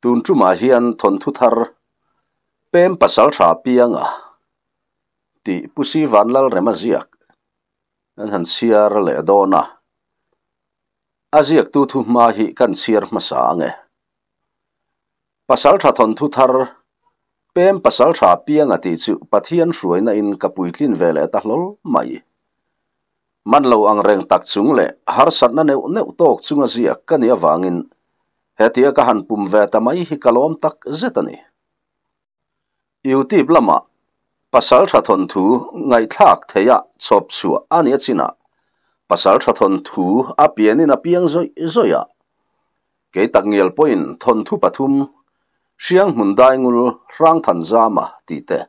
Tun tumah hian thawnthu thar Pem Pasaltha Pianga tih Pu Sivan Lalrema ziak an han chhiar leh dawn a, a ziaktu thuhma hi kan chhiar hmasa ang e. Pasaltha thawnthu thar Pem Pasaltha Pianga tih chu Pathian hruaina in ka puitlin ve leh ta hlawl mai. Man lo ang reng tak chung leh harsatna neuh neuh tawk chunga ziak ka nih avangin hetia ka han pum ve ta mai hi ka lawm tak zet a ni. Youtube lamah Pasaltha thawnthu ngaihthlak theiha chhawp chhuah a nih achinah Pasaltha thawnthu a pianin a piang zawih zawih a. Kei tak ngial pawhin thawnthu pathum Hrianghmun Daingul Hrangthanzama tih te,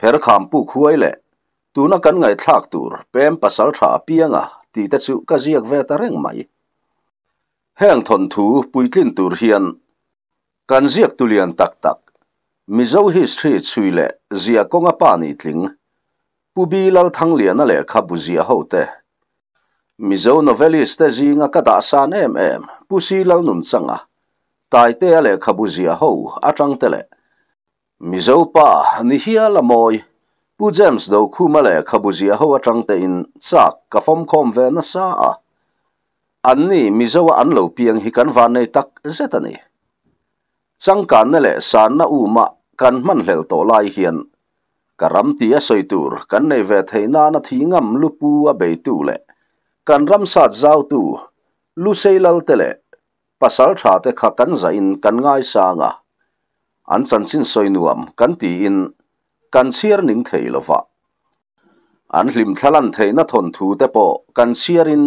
Pherkham Puk Huai leh Tuna kan ngaihthlak tur Pem Pasaltha apianga tih te chu ka ziak ve ta reng mai. Heng thawnthu puitlin tur hian kan ziak tulian tak tak Mizo history chhui leh zia kawnga pa nih tling Pu Bi Lalthangliana lehkha bu ziah ho te, Mizo novelist te zinga ka dah san em em Pu Si Lalnunchanga, Taitea lehkhabu ziah ho atang te leh Mizo pa ni hial a mawi. Pu James Dokhuma lehkhabu ziah ho atang te in chak ka fawmkhawm ve nasa a. An ni Mizo a an lo piang hi kan van nei tak zet a ni. Changkanna leh sanna uma kan hman hlel tawh lai hian ka ram ti a sawi tur kan nei ve theih nana thi ngam lupu a beitu leh kan ram sat zautu Lusei Lalte leh Pasal tha te kha kan zahin kan ngaisang a. An chanchin sawi nuam kan tiin kan chhiar ning thei lo va. An hlimthla lan theihna thawnthu te pawh kan chhiarin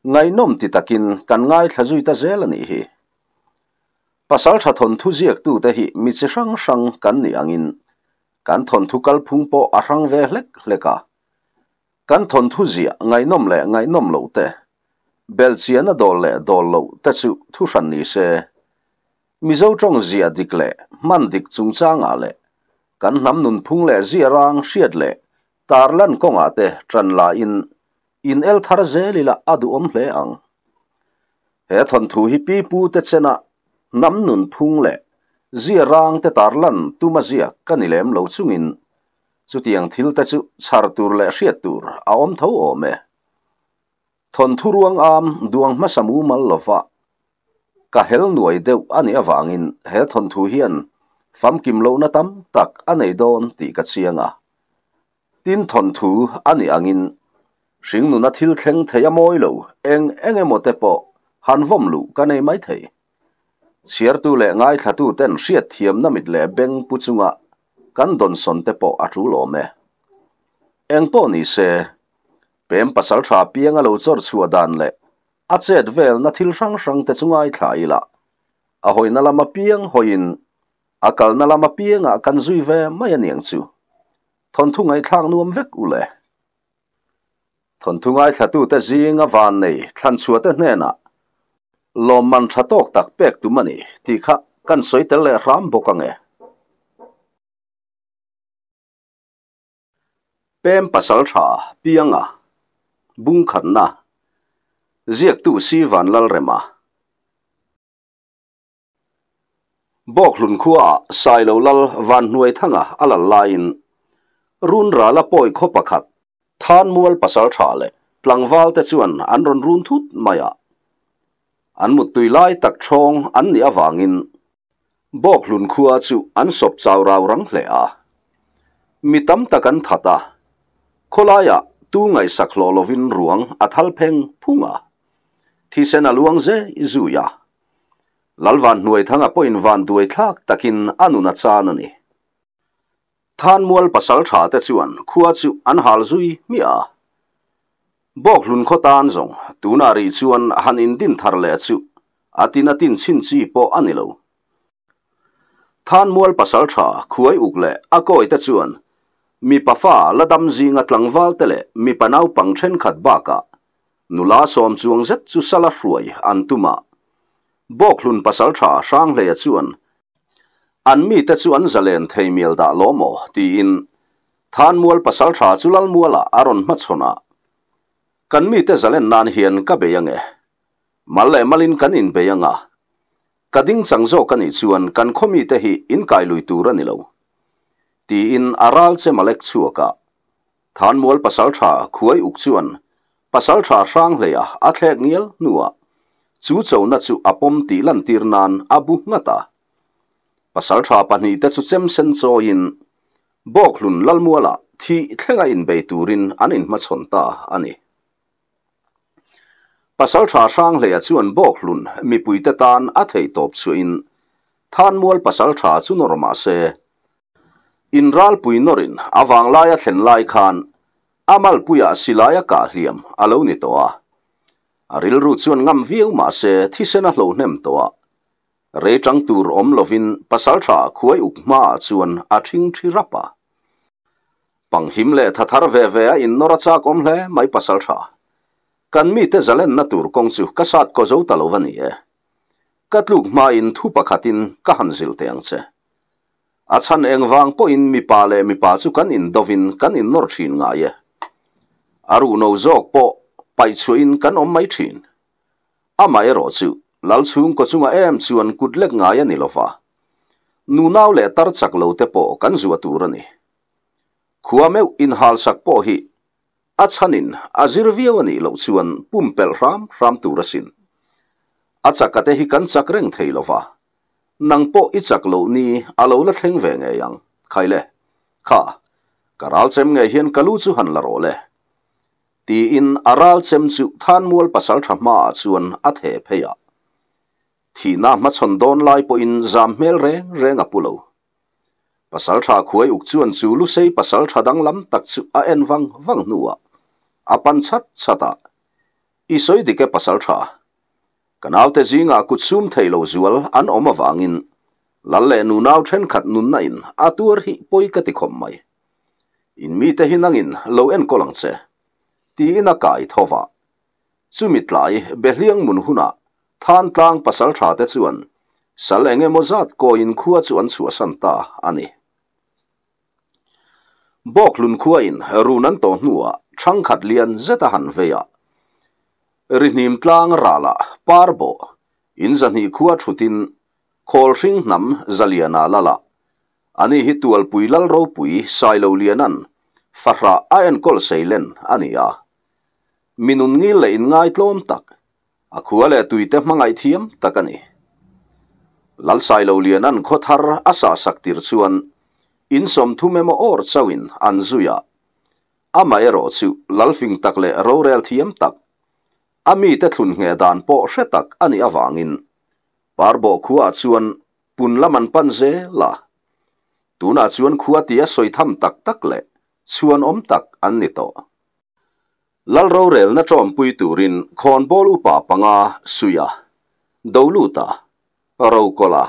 ngaihnawm ti takin kan ngaithla zui ta zel a nih hi. Pasaltha thawnthu ziaktute hi mi chi hrang hrang kan nih angin kan thawnthu kalphung pawh a hrang ve hlek hlek a. Kan thawnthu ziah ngaihnawm leh ngaihnawm loh te, belhchiahna dawl leh dawl loh te chu thuhran ni se. Mizo tawng ziah dik leh hman dik chungchangah leh kan hnam nunphung leh ziarang hriat leh tarlan kawngah te tan lain in el thar zel ila a duhawm hle ang. He thawnthu hi pi pu te chena hnam nunphung leh ziarang te tarlan tuma ziak ka ni lem lo chungin chutiang thil te chu chhar tur leh hriat tur a awm tho awm e. Thawnthu ruang am duang hmasa mumal lova ka hel nuai deuh a nih avangin he thawnthu hian famkim lohna tam tak a nei dawn tih ka chiang a. Tin thawnthu a nih angin hringnuna thil thleng thei a mawi lo eng eng emaw te pawh han vawm luh ka nei mai thei. Chhiartu leh ngaithlatu ten hriatthiamna mit leh beng pu chunga kan dawnsawn te pawh a tul awm e. Eng pawh ni se, Pem pasaltha pianga lo chawr chhuah dan leh a chet velna thil hrang hrang te chu ngaithla ila, a hawina lam apiang hawiin a kalna lam apiangah kan zui ve mai aniang chu. Thawnthu ngaihthlak nuam vek u le. Thawnthu ngaithlatute zinga van nei thlanchhuahte hnenah lawmman tha tawk tak pek tum a ni tih kha kan sawi tel leh hram bawk ang e. Pem pasal tha Pianga, Bungkhatna, Ziaktu Si Vanlalrema. Bawkhlun khuaah Sailo Lal Vanhnuaithanga a lal laiin Runrala pawi khaw pakhat Thanmual pasal tha leh tlangval te chuan an rawn run thut mai a. An muttui lai tak thawng an nih avangin Bawkhlun khua chu an sawp chau rau rang hle a. Mi tam tak an that a, khawlaiah tu ngaihsak hlawh lovin ruang a thal pheng phung a, thisen a luang zei zui a. Lalvanhnuaithanga pawhin vanduai thlak takin a nun a chan a ni. Thanmual pasal tha te chuan khua chu an hal zui hmiah a. Bawkhlun khaw tan zawng tunah rih chuan han indin thar leh chu a tin a tin chhin chi pawh a ni lo. Thanmual pasal tha khuai uk leh a kawi te chuan mipa fa la dam zinga tlangval te leh mipa naupang thenkhat bakah nula sawm chuang zet chu sala hruai an tum a. Bawkhlun pasal tha Hranghleia chuan An mite chu an zalen thei mial dah law maw? tiin Thanmual pasaltha chu Lalmualah a rawn hmachhawn a. Kan mite zalen nan hian ka bei ange. Mal leh malin kan inbei anga. Ka ding chang zawk a nih chuan kan khaw mite hi in kai lui tur a ni lo. Tiin a ral chem a lek chhuak a. Thanmual pasaltha khuai uk chuan pasaltha Hranghleia a thlek ngial hnuah chu chona chu a pawm tih lantir nan a bu nghat a. Pasaltha pahnihte chu chem sen chawiin Bawkhlun Lalmualah thih thlenga inbei turin an inhmachhawn ta a ni. Pasaltha Hranghleia chuan Bawkhlun mipuite tan a theihtawp chhuahin Thanmual pasaltha chu nawr mah se, Inralpui nawrin a vanglai a thlen lai khan a malpuiah silai a kah hliam a lo ni tawh a. A rilru chuan ngam viau mah se thisen a hlohnem tawh a. Rei tang tur awm lovin pasaltha khuai uk hmaah chuan a thing thi rap a. Panghim leh tha thar ve ve a innawr a chak awm hle mai pasaltha. Kan mite zalenna tur kawng chu ka sat kaw zo ta lo va ni e. Ka tluk hmain thu pakhatin ka han zilh teh ang che. A chhan engvang pawhin mipa leh mipa chu kan indovin kan innawr thin ngai e. A ruhno zawk pawh paih chhuahin kan awm mai thin. Amaherawh chu lal chhungkaw chunga em chuan kut lek ngai a ni lova. Nunau leh tar chak lo te pawh kan zuah tur a ni. Khua meuh inhalsak pawh hi A chhanin a zir viau a nih loh chuan pumpelh hram hram tur asin. A chaka te hi kan chak reng thei lova, nang pawh i chak loh ni a lo la thleng ve ngei ang. Khai le, kha, ka ral chem ngei hian ka lu chu han la rawh le. Tiin a ral chem chu Thanmual pasaltha hmaah chuan a theh phei a. Thihna hmachhawn dawn lai pawhin zam hmel reng reng a pu lo. Pasalṭha khuai uk chuan chu Lusei pasalṭha danglam tak chu a en vang vang hnuah a pan chat chat a, I sawi dik e pasalṭha. Ka naute zingah kut sum thei lo zual an awm avangin Lal leh nunau ṭhenkhat nunna in a tuar hi pawi ka ti khawp mai. In mite hi nangin lo enkawl ang che. Tiin a kai tho va. Chumi tlai Behliang mun hunah Thantlang pasalṭha te chuan sal eng emaw zat kawiin khua chu an chhuahsan ta a ni. Bawkhlun khuain run an tawh hnuah ṭhangkhat lian zet a han vei a. Rihnim tlang ralah Parbawh in zahnih khua ṭhutin Khawlhring hnam Zaliana lala ani hi Tualpui Lal ropui Sailolianan fahrah a enkawl seilen a ni a. Mi nun ngil leh inngaitlawm tak, a khua leh tuite hmangaih thiam tak a ni. Lalsailolianan khaw thar a sahsak tir chuan in sawmthum emaw awr chauhin an zui a. Amaherawh chu lalfing tak leh rorel thiam tak, a mite thlun ngheh dan pawh hre tak a nih avangin Parbawh khuaah chuan pun lam an pan zel a. Tunah chuan khua tia sawi tham tak tak leh chhuan awm tak an ni tawh. Lal rorelna ṭawmpui turin khawnbawl upa panga Suia, Doluta, Rokawla,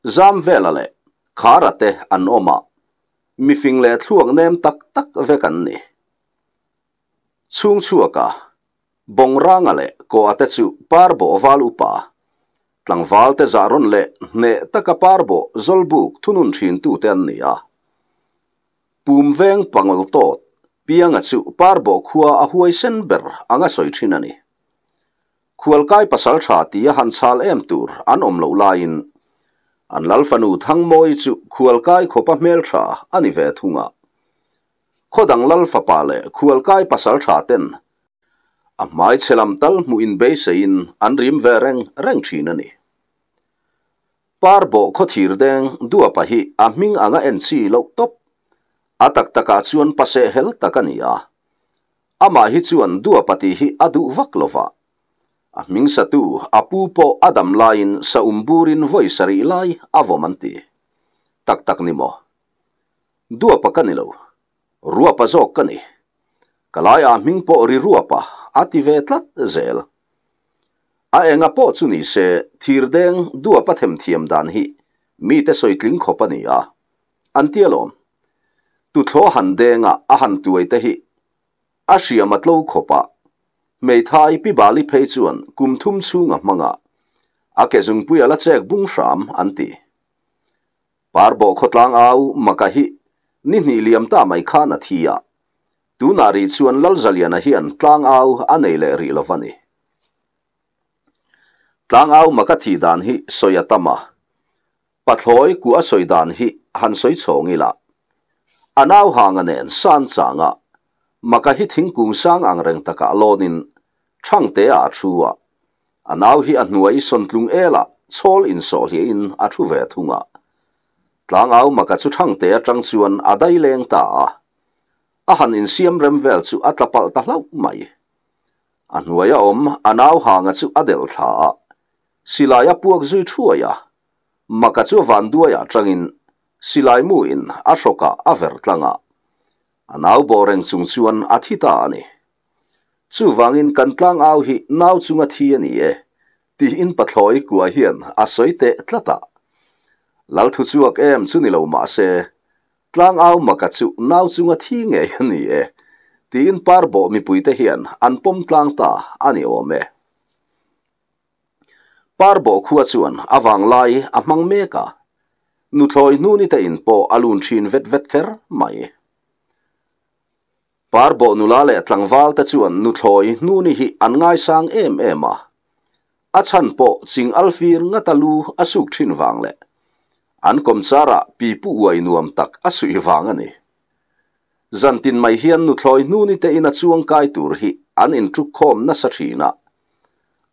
Zamvela leh Khara te an awm a, mifing leh thluak nem tak tak vek an ni. Chhungchhuaka, Bawngranga leh Kawha te chu Parbawh val upa, tlangval te zahrawn leh hneh taka Parbawh zawlbuk thunun ṭhintute an ni a. Pum veng pangawl tawt, Pianga chu Parbawh khua a huaisen ber anga sawi thin a ni. Khualkai pasal tha tia han chhal em tur an awm loh laiin an lal fanu Thangmawi chu khualkai khawpa hmeltha a ni ve thung a. Khaw dang lal fapa leh khualkai pasal tha ten a hmaichhe lam tal hmuh inbeiseiin an rim ve reng reng thin a ni. Parbawh khawthir deng duapa hi a hming anga en chi loh tawp. A tak takah chuan paseh hel tak a ni a. Amah hi chuan duapa tih hi a duh vak lo va. A hming satu a pu pawh a dam laiin sa um burin vawi sarih lai a vawm an ti. Tak tak ni maw? Duapa ka ni lo. Ruapa zawk ka ni. Ka laiah hming pawh ri ruapa a ti ve tlat zel. A enga pawh chu ni se, thirdeng duap a themthiam dan hi mite sawi tling khawp a ni a, an ti alawm. Tuthlawh han denga a han tuai te hi a hriam a tlo khawp a, hmeithai Pi Bali phei chuan kum thum chhung a hmang a, a ke zungpui a la chek bung hram an ti. Parbawh khawtlang au Maka hi ni hnih liam ta mai khan a thi a, Tunah rih chuan Lalzaliana hian tlangau a nei leh rih lo va ni. Tlangau maka thih dan hi sawi a tam a, pathlawi kuh a sawi dan hi han sawi chhawng ila. A nau hanga nen san changa maka hi thingkung sang ang reng takah lawnin Thangte ah a thu a, a nau hi a hnuai sawntlung elah chhawl insawhhliahin a thu ve thung a. Tlangau maka chu Thangte atang chuan a dai leng ta a, a han insiam rem vel chu a tla palh ta hlauh mai. A hnuaia awm a nau hanga chu a delh thla a, silai a puak zui thuai a, maka chu vanduai ah tangin silai mu in a hrawkah a ver tlang a, a nau bawh reng chung chuan a thi ta a ni. Chuvangin kan tlangau hi nau chunga thi a ni e, tiin pathlawi kua hian a sawi teh tlat a. Lalthu chuak em chu ni lo mah se, Tlangau maka chu nau chunga thi ngei a ni e, tiin Parbawh mipuite hian an pawm tlang ta a ni awm e. Parbawh khua chuan a vanglai a hmang mek a, nuthlawi hnunite in pawh a lun thin vet vet kher mai. Parbawh nula leh tlangval te chuan nuthlawi hnuni hi an ngaisang em em a, a chhan pawh ching alfir ngata lu a suk thin vang leh an kawmchar ah pipu uai nuam tak a suih vang a ni. Zantin mai hian nuthlawi hnuni te ina chuang kai tur hi an inṭukkhawm nasa thin a,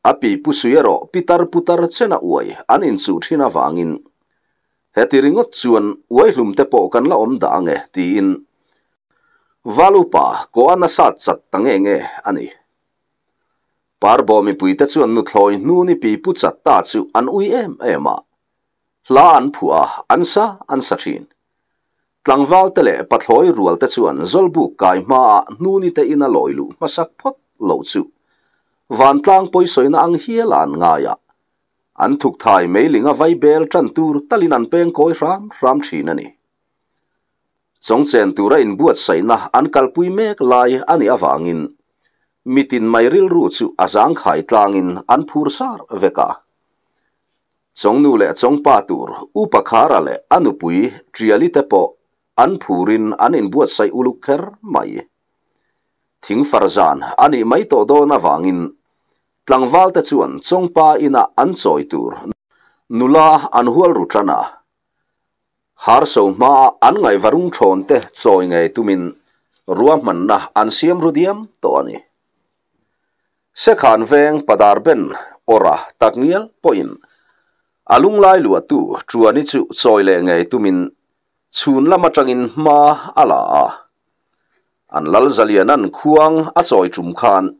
a pipu sui erawh pitar putar chena uai an inchuh thin avangin Heti ringawt chuan uaihlum te pawh kan la awm dah ang e tiin Valupa kawh a nasat chat ta nge nge a ni. Parbaw mipuite chuan nuthlawi hnuni pipu chat ta chu an ui em em a, hla an phuah a, an sa an sa thin. Tlangval te leh pathlawi rual te chuan Zawlbuk kai hmaah hnuni te ina lawi luh hmasak phawt lo chu vantlang pawisawina ang hial a an ngai a, An thukthai meilinga vaibel tan tur talin an peng kawi hram hram thin a ni. Chawngchen tura inbuatsaihna an kalpui mek lai a nih avangin mitin mai rilru chu a zangkhai tlangin an phur sar vek a. Chawngnu leh chawngpa tur Upa Khara leh a nupui Triali te pawh an phurin an inbuatsaih uluk kher mai. Thingfar zan a nih mai tawh dawn avangin Tlangvalte chuan Chawngpa inah an chawi tur nula an hual ru tan a, Harso hmaa an ngaihvarung thawnte chawi ngei tumin ruahmanna an siam ru diam tawh a ni. Sekhan veng Padar Ben awra takngial pawhin a lunglai luahtu Chuani chu chawi leh ngei tumin chhun lam atangin hma a la a. An lal zalianan khuang a chawi tum khan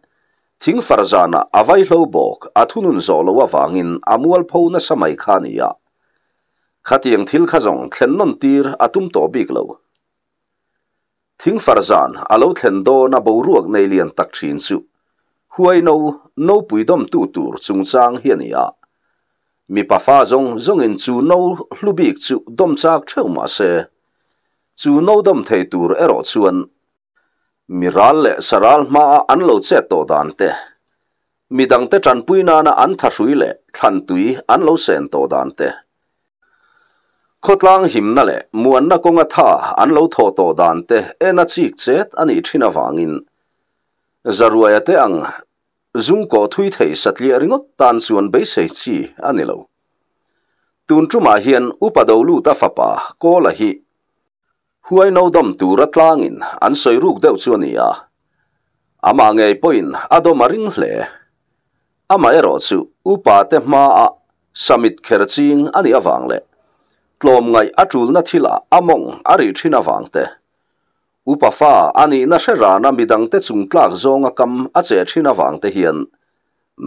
thingfar zanah a vaihlo bawk a thunun zawh loh avangin a mualpho nasa mai kha a ni a. Khatiang thil kha zawng thlen nawn tir a tum tawh bik lo. Thingfar zan a lo thlen dawn a boruak nei lian tak thin chu huaino nopui dawmtu tur chungchang hi a ni a. Mipa fa zawng zawngin chu no hlu bik chu dawm chak theuh mah se, chu no dawm thei tur erawh chuan mi ral leh saral hmaa an lo chet tawh dan te, mi dangte tanpui nana an thahrui leh thlantui an lo sen tawh dan te, Khawtlang himna leh muanna kawnga tha an lo thawh tawh dan te en a chik chet a nih thin avangin Zaruaia te ang zungkaw thui thei satliah ringawt tan chuan beisei chi a ni lo. Tun tumah hian Upa Doluta fapa Kawla hi Huai no dawm tura tlangin an sawi ruk deuh chu a ni a, amah ngei pawhin a dawm a ring hle. Amaherawhchu upa te hmaah samit kher ching a nih avang leh tlawmngaih a tulna thilah a mawng a rih thin avang te, upa fa a nihna hre rana midangte chung tlak zawnga kam a che thin avang te hian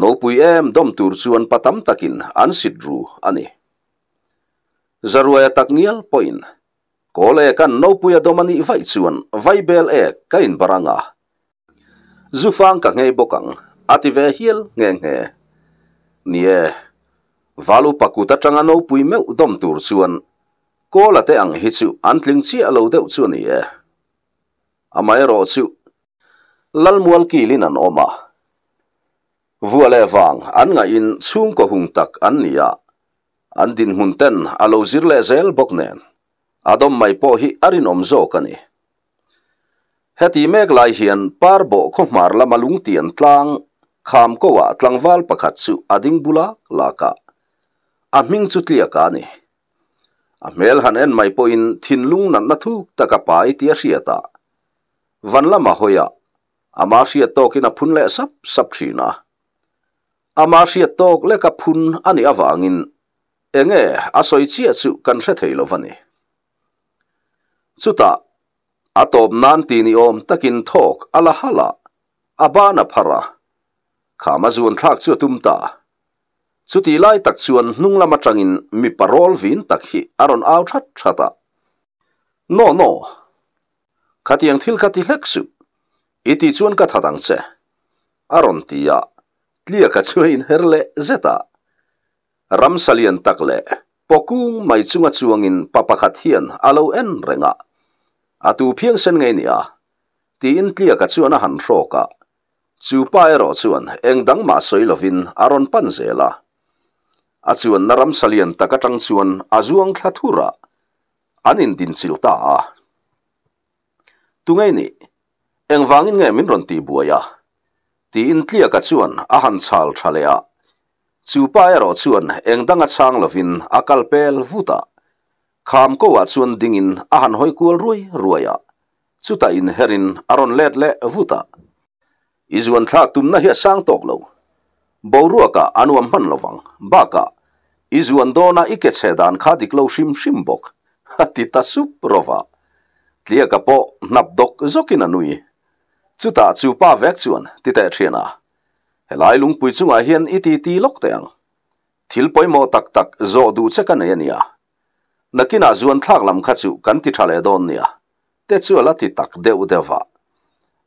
nopui em dawm tur chuan pa tam takin an sit ru a ni. Zaruaia takngial pawhin Kawl ek an nopui a dawm a nih vaih chuan vaibel ek ka inbar ang a, zufang ka nghei bawk ang, a ti ve hial nghe nghe. Ni e, val upa kut atanga nopui meuh dawm tur chuan Kawla te ang hi chu an tling chiah lo deuh chu a ni e. Amaherawh chu Lalmual kilin an awm a, vuah leh vang an ngaihin chhungkaw hung tak an ni a, An dinhmun ten a lo zir leh zel bawk nen, a dawm mai pawh hi a rinawm zawk a ni. Heti mek lai hian Parbawh khawhmar lama lungtian tlang Kham ko ah tlangval pakhat chu a ding bul lak lak a, a hming chu tliak a ni. A hmel han en mai pawhin thinlung natna thuk tak a pai tih a hriat a. Van lama hawi a, ama hriat tawkin a phun leh sap sap thin a. Ama hriat tawk leka phun a nih avangin enge a sawi chiah chu kan hre thei lo va ni. Chutah a tawp nan ti ni awm takin thawk a la halh a, a ban a phar a, kham a zuan thlak chu a tum ta. Chutih lai tak chuan hnung lam atangin mipa rawl vin tak hi a rawn au that that a, No, no! Khatiang thil kha ti hlek suh, i tih chuan ka that ang che, a rawn ti a, tliaka chu a inher leh zet a. Ramsa lian tak leh pawkung mai chunga chuangin pa pakhat hian a lo en reng a, A tu phiangsen ngei nia, tiin tliaka chuan a han hrawk a. Chu pa erawh chuan eng dang mah sawi lovin a rawn pan zel a. A chuanna ramsa lian tak atang chuan a zuang thla thur a, an indinchilh ta a. Tungei nih? Engvangin nge min rawn tihbuai a? Tiin Tliaka chuan a han chhal tha leh a. Chu pa erawh chuan eng danga chhang lovin a kal pel vut a. Kham ko ah chuan dingin a han hawi kual ruai ruai a. Chutah inherin a rawn let leh vut a. I zuan thlak tumna hi a sang tawk lo. Boruakah a nuam hman lovang. Bakah, i zuan dawna i ke chhe dan kha dik lo hrim hrim bawk, a ti ta sup rawh a. Tliaka pawh hnap dawk zawkin a nui. Chutah chu pa vek chuan ti teh thian a, Helai lungpui chungah hian i ti ti lawk teh ang. Thil pawimawh tak tak zawh duh che ka nei a nia. Nakinah zuan thlak lam kha chu kan ti tha leh dawn nia. Te chu a la ti tak deuh deuh a.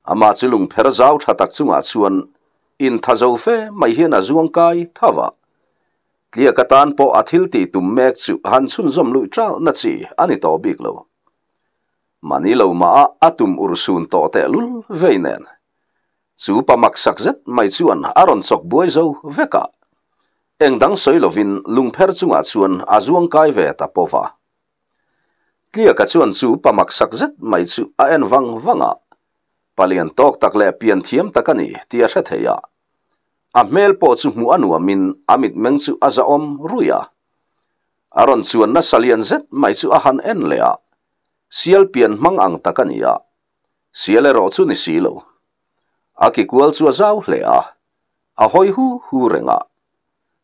Amah chu lungpher zau tha tak chungah chuan intha zo fe mai hian a zuang kai tho a. Tliak atan pawh a thil tih tum mek chu han chhunzawm luih ṭalhna chi a ni tawh bik lo. Mahni lo mah a a tum urhsun tawh tehlul vei nen. Chu pa maksak zet mai chuan a rawn chawk buai zo vek a. Eng dang sawi lovin lungpher chungah chuan a zuang kai ve ta pawh va. Tliaka chuan chu pa maksak zet mai chu a en vang vang a, palian tawk tak leh pian thiam tak a ni tih a hre thei a. A hmel pawh chu hmuh a nuamin a mitmeng chu a zahawm ruih a. A rawn chuan nasa lian zet mai chu a han en leh a, sial pian hmang ang tak a ni a, sial erawh chu ni si lo. A ki kual chu a zau hle a, a hawi hu hu reng a.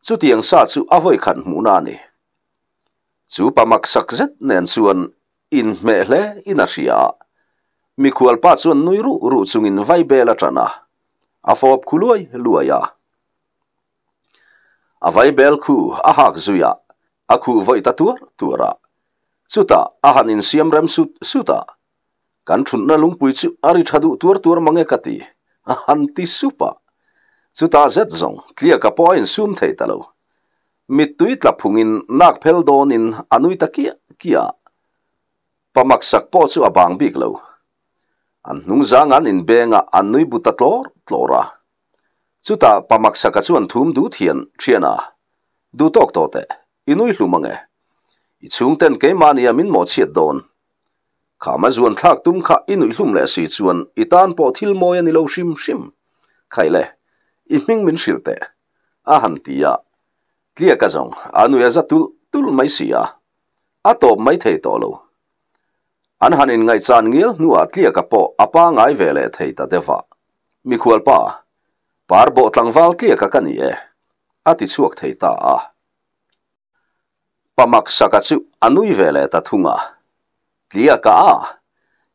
Chutiang sa chu a vawikhat hmuhna a ni. Chu pa maksak zet nen chuan inhmeh hle in a hria a. Mikhual pa chuan nui ruh ruh chungin vaibel a tan a, a fawp khu luai luai a. A vaibel khu a hak zui a, a khuh vawi ta tuar tuar a. Chutah a han insiam rem sut sut a, Kan thutna lungpui chu a ri tha duh tuar tuar mang e ka ti, a han ti sup a. Chutah zet zawng tliaka pawh a insum thei ta lo. Mittui tla phungin nak phel dawnin a nui ta kiah kiah a. Pa maksak pawh chu a bang bik lo. An hnung zang an inbeng a, an nui bu ta tlawr tlawr a. Chutah pa maksaka chuan thum dut hian thian a, Duh tawk tawh teh, i nui hlum ang e. I chhungten keimahnia min mawhchhiat dawn. Khama zuan thlak tum kha i nuih hlum leh si chuan i tan pawh thil mawi a ni lo hrim hrim. Khai le, i hming min hrilh teh, a han ti a. Tliaka zawng a nui a za tulh tulh mai si a, a tawp mai thei tawh lo. An han inngaihchan ngial hnuah Tliaka pawh a pangai ve leh thei ta deuh a. Mikhual pa, par bawh tlangval Tliaka ka ni e, a ti chhuak thei ta a. Pa Maksaka chu a nui ve leh ta thung a. Tlia ka a,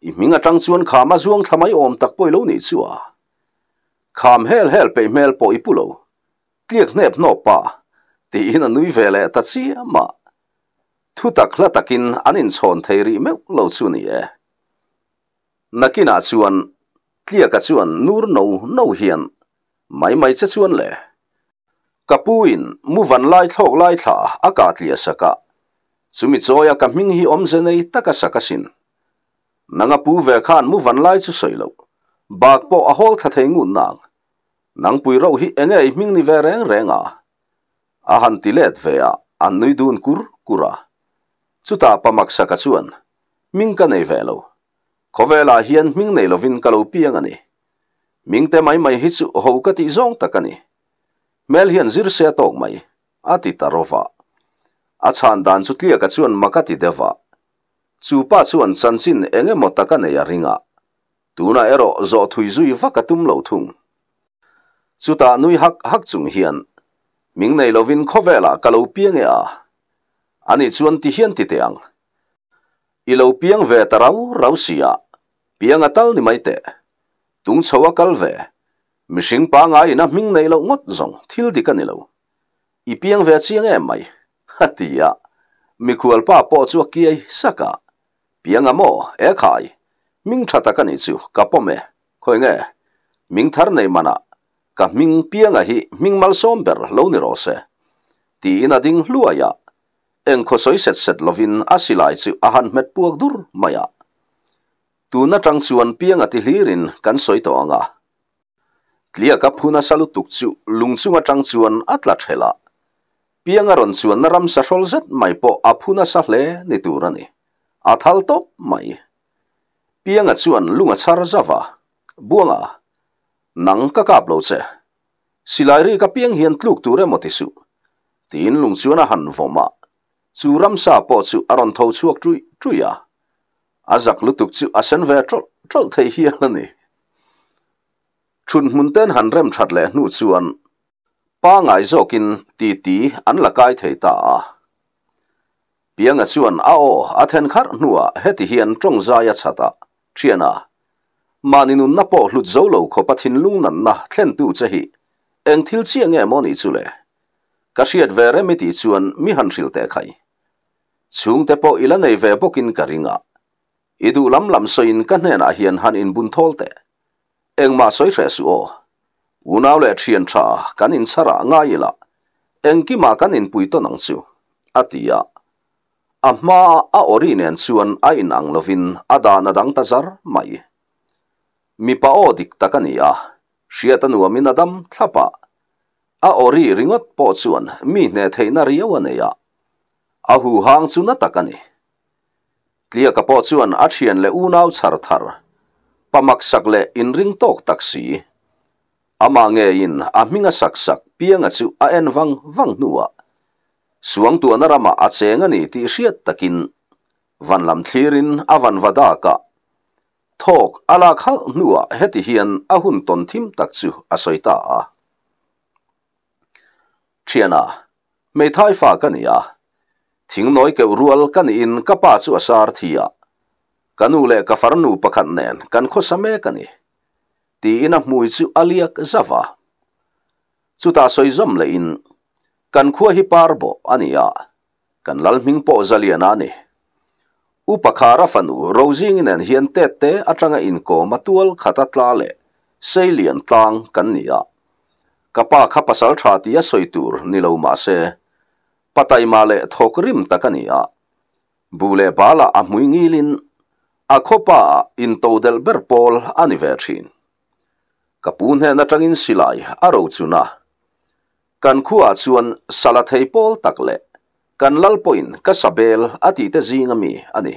i hming atang chuan kham a zuang thla mai awm tak pawh i lo nih chu a. Kham hel hel peih hmel pawh i pu lo. Tliak hnep hnawp pa, tiin a nui ve leh ta chiam a. Thu tak hla takin an inchhawn thei rih meuh lo chu ni e. Nakinah chuan Tliaka chuan nur no no hian mai mai che chuan le. Ka pu in mu van lai thlawk lai thla a kah tliah sak a, chumi chawi a ka hming hi awmze nei tak a sak asin. Nang a pu ve khan mu van lai chu sawi loh, bak pawh a hawl thla thei ngut nang. Nang pui rauh hi enge i hming ni ve reng reng a? A han ti let ve a, an nui dun kur kur a. Chutah pa Maksaka chuan, Hming ka nei ve lo. Khawvelah hian hming nei lovin ka lo piang a ni. Mingte mai mai hi chu ho ka tih zawng tak a ni. Hmel hian zir se a tawk mai, a ti ta rawva. A chhan dan chu Tliaka chuan mak a ti deuh a. Chu pa chuan chanchin eng emaw tak a nei a ring a. Tunah erawh zawh thui zui vak a tum lo thung. Chutah nui hak hak chung hian, Ming nei lovin khawvelah ka lo piang e a. Ani chuan ti hian ti teh ang. I lo piang ve ta rau rau si a, piang a tal ni mai teh. Tung chho a kal ve. Mihring pangaiin a hming nei loh ngawt zawng thil dik a ni lo. I piang ve chiang em mai, a ti a. Mikhual pa pawh chu a kiai sak a. Piang a maw, e khai. Hming tha tak a nih chu, ka pawm e. Khawi nge? Hming thar nei manah ka hming pianga hi hming malsawm ber lo ni rawh se. Tiin a ding hluai a. Engkhaw sawi set set lovin a silai chu a han hmet puak dur mai a. Tun atang chuan pianga ti hlirin kan sawi tawh ang a. Tliaka phu nasa lutuk chu lung chung atang chuan a tla thelh a. Pianga rawn chuanna ramsa hrawl zet mai pawh a phu nasa hle ni tur a ni. A thal tawp mai. Pianga chuan lung a chhar zauh a, Buanga, nang ka kap lo che. Silai rik apiang hian tluk tur emaw ti suh. Tiin lung chuan a han vawm a. Chu ramsa pawh chu a rawn tho chhuak ṭuih ṭuih a. A zak lutuk chu a sen ve ṭawlh ṭawlh thei hial a ni. Ṭhut hmun ten han rem ṭhat leh hnu chuan pangai zawkin titi an la kai thei ta a. Pianga chuan a aw a then kharh hnuah heti hian ṭawng zai a chhat a, Ṭhiana, mahni nunna pawh hlut zo lo khawpa thinlung nanna thlentu che hi eng thil chiah nge maw nih chu le? Ka hriat ve rem i tih chuan mi han hrilh teh khai. Chhungte pawh i la nei ve bawkin ka ring a. I duh lam lam sawiin ka hnenah hian han inbun thawl teh. Engmah sawi hreh suh aw. Unau leh thian tha kan inchharah ngai ila engkimah kan inpui tawn ang chu, a ti a. A hmaa a awri nen chuan a inang lovin a dan a dang ta zar mai. Mipa aw dik tak a ni a, hriat a nuamin a dam thlap a. A awri ringawt pawh chuan mi hneh theihna riau a nei a, a huhang chu na tak a ni. Tliaka pawh chuan a thian leh unau chhar thar, pa maksak leh inring tawk tak si. Amah ngeiin a hming a sak sak pianga chu a en vang vang hnuah Suangtuahna ramah a cheng a ni tih hriat takin van lam thlirin a van va dak a. Thawk a lak halh hnuah heti hian a hun tawn thim tak chu a sawi ta a. Thiana, hmeithai fa ka ni a. Thingnawi keuh rual ka niin ka pa chu a sar thi a. Ka nu leh ka farnu pakhat nen kan khawsa mek a ni. Tiin a hmui chu a liak zauh a. Chutah sawi zawm lehin, Kan khua hi par bawh a ni a, kan lal hming pawh zalian a ni. Upa Khara fanu Rozingi nen hian tet te atanga inkawm a tual khat a tla leh sei lian tlang kan ni a. Ka pa kha pasal tha ti a sawi tur ni lo mah se, pa taima leh thawk rim tak a ni a. Bu leh balah a hmui ngilin a khawpa ah intodelh ber pawl a ni ve thin. Ka pu hnen atangin silai a rochun a. Kan khuaah chuan sala thei pawl tak leh kan lal pawhin ka sa bel a tih te zing ami a ni.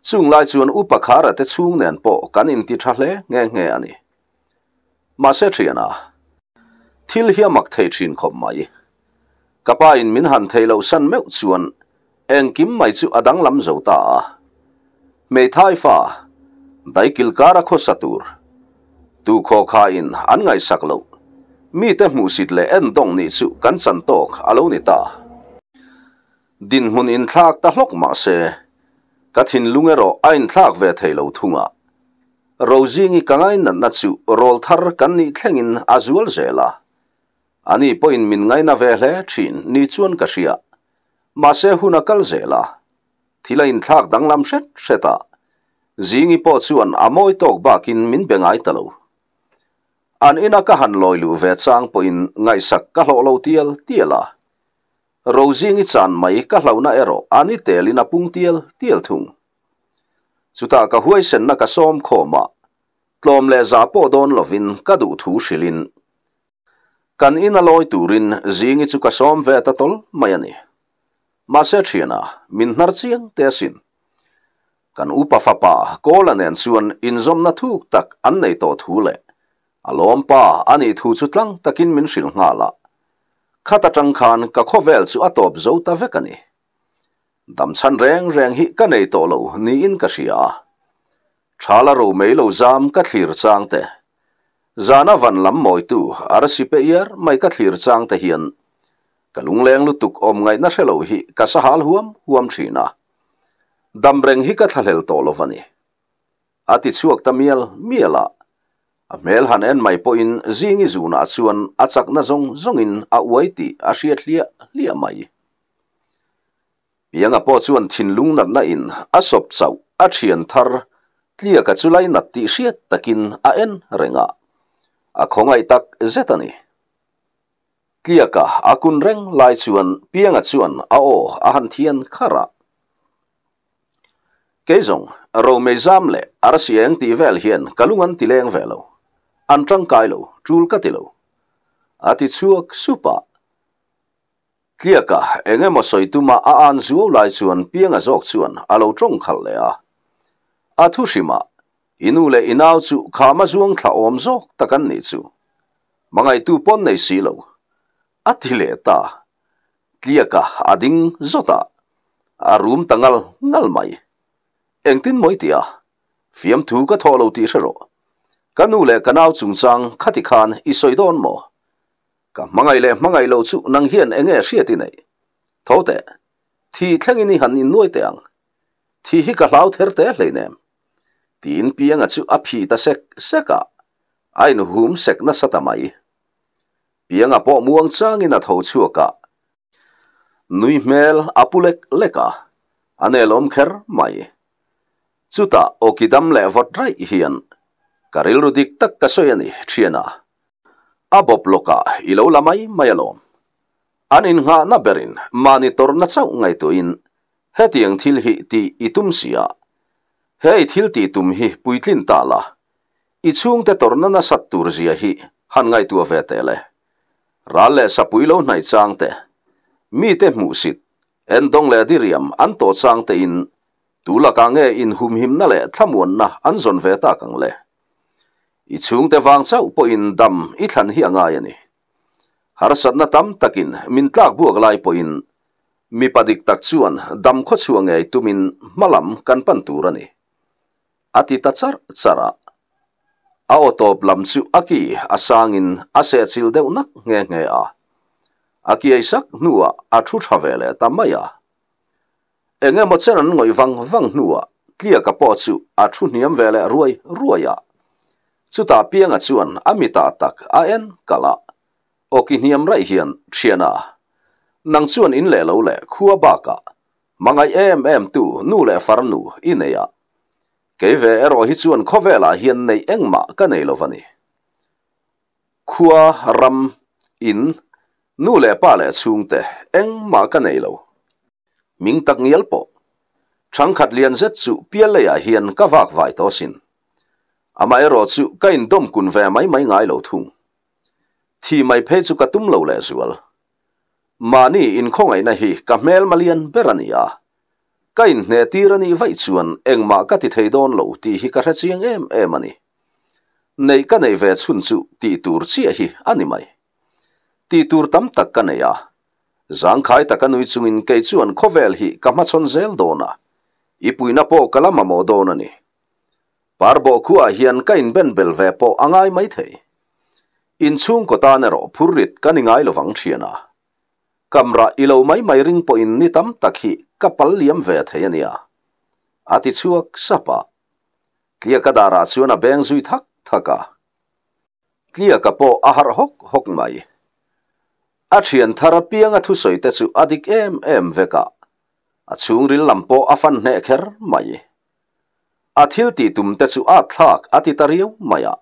Chung lai chuan Upa Khara te chhung nen pawh kan inti tha hle nghe nghe a ni. Mahse thiana, thil hi a mak thei thin khawp mai. Ka pa in min han thei loh san meuh chuan engkim mai chu a danglam zo ta a. Hmeithai fa, daikil kara khawsa tur, tu khawkha in an ngaihsak loh, mite hmuhsit leh endawng nih chu kan chan tawk a lo ni ta. Dinhmun inthlak ta hlawk mah se, ka thinlung erawh a inthlak ve thei lo thung a. Rozingi ka ngainatna chu rawl thar kan nih thlengin a zual zel a. Ani pawhin min ngaina ve hle thin ni chuan ka hria. Mahse hun a kal zel a, thil a inthlak danglam hret hret a, Zingi pawh chuan a mawi tawk bakin min be ngai ta lo. An ina ka han lawi luh ve chang pawhin ngaihsak ka hlawh lo tial tial a, Rozingi chan mai ka hlauhna erawh a ni telin a pung tial tial thung. Chutah ka huaisenna ka sawm khawm a, tlawm leh zah pawh dawn lovin ka duh thu hrilhin Kan in a lawi turin Zingi chu ka sawm ve ta tawl mai a ni. Mahse thiana, min hnar chiang te asin. Kan upa fapa Kawla nen chuan inzawmna thuk tak an nei tawh thu leh. A lawmpa a nih thu chu tlang takin min hrilh nghal a. Khat atang khan ka khawvel chu a tawp zo ta vek a ni. Dam chhan reng reng hi ka nei tawh lo niin ka hria a. Thala ro mai lo zam ka thlir chang te, zana van lam mawitu arsi pe iar mai ka thlir chang te hian ka lungleng lutuk awm ngaihna hre lo hi ka sahal huam huam thin a. Dam reng hi ka thlahlel tawh lo va ni. A ti chhuak ta mial mial a. A hmel han en mai pawhin Zingi zunah chuan a chakna zawng zawngin a uai tih a hriat hliah hliah mai. Pianga pawh chuan thinlung natna in a sawp chauh a thian thar tliaka chu lainat tih hriat takin a en reng a, a khawngaih tak zet a ni. Tliaka a kun reng lai chuan Pianga chuan a aw a han thian kharh a. Kei zawng, Romei zam leh arsi eng tih vel hian ka lung an ti leng ve lo. An tangkai lo, tul ka ti lo. A ti chhuak sup a. Tliaka eng emaw sawi tuma a an zuau lai chuan Pianga zawk chuan a lo tawng khalh leh a. A thu hrimah, I nu leh i nau chu khama zuang thla awm zawk tak an nih chu. Hmangaihtu pawn nei si lo. A ti leh ta. Tliaka a ding zawt a, a rum ta ngal ngal mai. Engtin mawi tih a, fiamthu ka thawh lo tih hre rawh. Ka nu leh ka nau chungchang khati khan i sawi dawn maw? Ka hmangaih leh hmangaih loh chu nang hian enge hriat i neih? Tho teh, thi thlengin i han innuai teh ang. Thi hi ka hlau ther te hleinem. Tiin Pianga chu a phi ta sek sek a, a inhum sek nasa ta mai. Pianga pawh muang changin a tho chhuak a, nui hmel a pu lek lek a, a nelawm kher mai. Chutah awki dam leh vawt raih hian, Ka rilru dik tak ka sawi a ni, thiana. A bawp lawkah i lo la mai mai alawm. An innghahna berin mahni tawrhna chauh ngaihtuahin hetiang thil hi tih i tum si a, he i thil tih tum hi puitlin ta la, I chhungte tawrhna nasat tur zia hi han ngaihtuah ve teh le. Ral leh sapui lo hnaih chang te, mite hmuhsit, endawng leh diriam an tawh chang te in tu lakah nge inhumhimna leh thlamuanna an zawn ve tak ang le? I chhungte vang chauh pawhin dam i thlan hi a ngai a ni. Harsatna tam takin min tlak buak lai pawhin mipa dik tak chuan dam khawchhuah ngei tumin hmalam kan pan tur a ni. A ti ta charh charh a. A aw tawp lam chu a ki a sangin a sehchilh deuh nak nghe nghe a. A kiai sak hnuah a thu tha ve leh ta mai a. Eng emaw chen an ngawih vang vang hnuah Tliaka pawh chu a thu hniam ve leh ruai ruai a. Chutah Pianga chuan a mitah tak a en kalh a. Aw ki hniam raih hian, Thiana, nang chuan in leh lo leh khua bakah Hmangaih em em tu nu leh farnu i nei a, kei ve erawh hi chuan khawvelah hian neih engmah ka nei lo va ni. Khua, ram, in, nu leh pa leh chhungte engmah ka nei lo. Hming tak ngial pawh. Thangkhat lian zet chu pial leiah hian ka vak vai tawh asin. Amaherawh chu ka indawm kun ve mai mai ngai lo thung. Thi mai phei chu ka tum lo lehzual. Mahni inkhawngaihna hi ka hmel malian ber a ni a, ka inhneh tir a nih vaih chuan engmah ka ti thei dawn lo tih hi ka hre chiang em em a ni. Neih ka neih ve chhun chu tih tur chiah hi a ni mai. Tih tur tam tak ka nei a, zangkhai taka nui chungin kei chuan khawvel hi ka hmachhawn zel dawn a, i puihna pawh ka la mamawh dawn a ni. Parbawh khuaah hian ka inben bel ve pawh a ngai maithei. Inchhungkaw tan erawh phurrit ka ni ngai lovang thian a. Kamrah i lo mai mai ring pawhin ni tam tak hi ka pal liam ve thei a nia. A ti chhuak sap a. Tliaka darah chuan a beng zui thak thak a. Tliaka pawh a harh hawk hawk mai. A thian thar apianga thusawi te chu a dik em em vek a. A chhungril lam pawh a fan hneh kher mai. A thil tih tum te chu a thlak a ti ta riau mai a.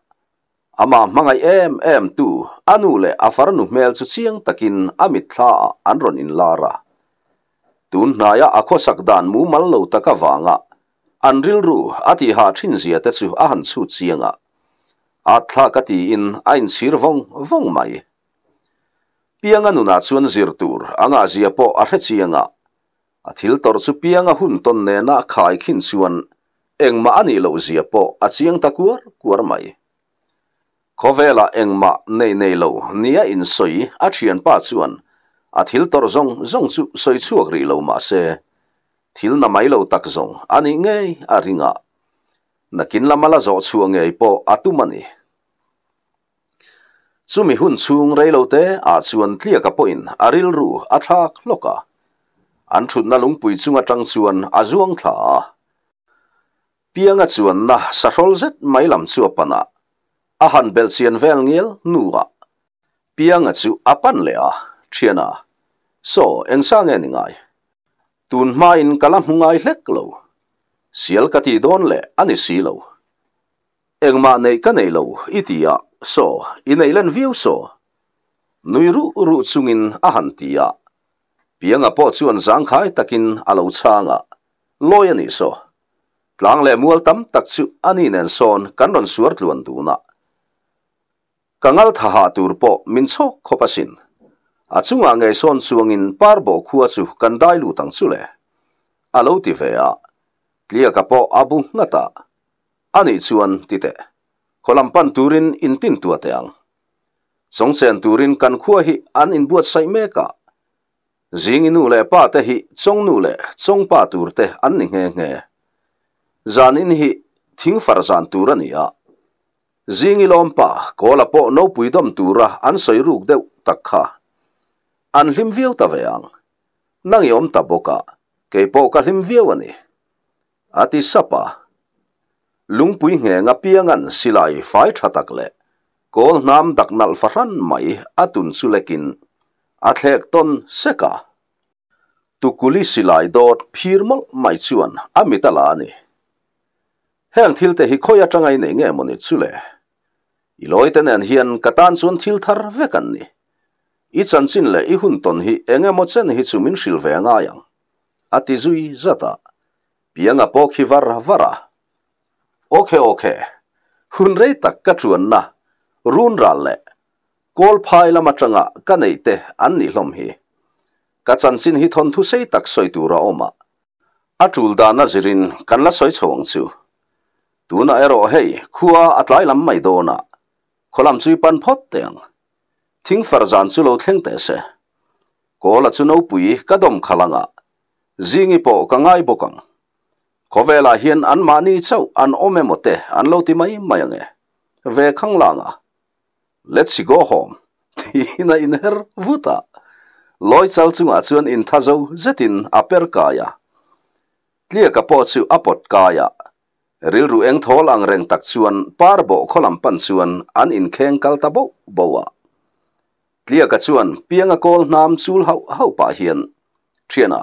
Amah hmangaih em em tu a nu leh a farnu hmel chu chiang takin a mitthla ah an rawn inlar a. Tun hnaia a khawsak dan mumal lo tak avanga an rilru a tihah thin zia te chu a han chhut chiang a. A thlak a tiin a inchhir vawng vawng mai. Pianga nunah chuan zir tur a ngahzia pawh a hre chiang a. A thil tawrh chu pianga hun tawn nena khai khin chuan engmah a nih loh zia pawh a chiang ta kuar kuar mai. Khawvelah engmah nei nei lo nia insawi a thianpa chuan a thil tawrh zawng zawng chu sawi chhuak rih lo mah se, thil na mai lo tak zawng a nih ngei a ring a, nakin lama la zawh chhuah ngei pawh a tum a ni. Chumi hun chhung reilote ah chuan Tliaka pawhin a rilru a thlak hlawk a, an thutna lungpui chung atang chuan a zuang thla a. Pianga chuanna sahrawl zet mai lam chu a pan a, a han belh chian vel ngial hnuah Pianga chu a pan leh a, Thiana, saw engsa nge ni ngai? Tun hmain ka la hmu ngai hlek lo. Sial ka tih dawn leh a ni si lo. Engmah neih ka nei lo i ti a, saw i neih len viau saw. Nui ruh ruh chungin a han ti a, Pianga pawh chuan zangkhai takin a lo chhang a, Lawi a nih saw. Tlang leh mual tam tak chu a ni nen sawn kan rawn suar tluan dun a. Ka ngal tha hah tur pawh min chhawk khawp asin. A chungah ngei sawn chuangin par bawh khua chu kan dai lut ang chu le. A lo ti ve a. Tliaka pawh a bu nghat a. A nih chuan ti teh. Khawlam pan turin intintuah teh ang. Chawngchen turin kan khua hi an inbuatsaih mek a, Zingi nu leh pa te hi Chawngnu leh Chawngpa tur te an ni nghe nghe. Zan in hi thingfar zan tur a ni a, Zingi lawmpa Kawla pawh nopui dawm tura an sawi ruk deuh tak kha an hlim viau ta ve ang. Nang i awm ta bawk a, kei pawh ka hlim viau a ni. A ti sap a. Lungpui ngheng apiangan silai fai tha tak leh kawl hnam dak nalh fahran mai a tun chu lekin a thlek tawn sek a. Tukuli silai dawt phir mawlh mai chuan a mit a la a ni. Heng thil te hi khawi atanga i nei nge mawni chu le? I lawi te nen hian ka tan chuan thil thar vek an ni. I chanchin leh i hun tawn hi eng emaw chen hi chu min hrilh ve ngai ang. A ti zui zat a, Pianga pawh khi var var a. Awkhe awkhe, hun rei tak ka chuanna run ral leh kawl phai lam atanga ka neih te an nih hlawm hi. Ka chanchin hi thawnthu sei tak sawi tur a awm a, a tul dan a zirin kan la sawi chho ang chu. Tunah erawh hei khua a tlai lam mai dawn a, khawlam chu i pan phawt teh ang. Thingfar zan chu lo thleng teh se. Kawla chu nopui ka dawm khalh anga, Zingi pawh ka ngai bawk ang. Khawvelah hian anmahni chauh an awm emaw te an lo ti mai mai ange. Ve khanglang a. Let's go home tiin a inher vut a. Lawi chal chungah chuan intha zo zetin a per kai a. Tliaka pawh chu a pawt kai a. Rilru eng thawl ang reng tak chuan par bawh khaw lam pan chuan an inkheng kal ta boh boh a. Tliaka chuan pianga kawl hnam chul hauh hauh pah hian, Thiana,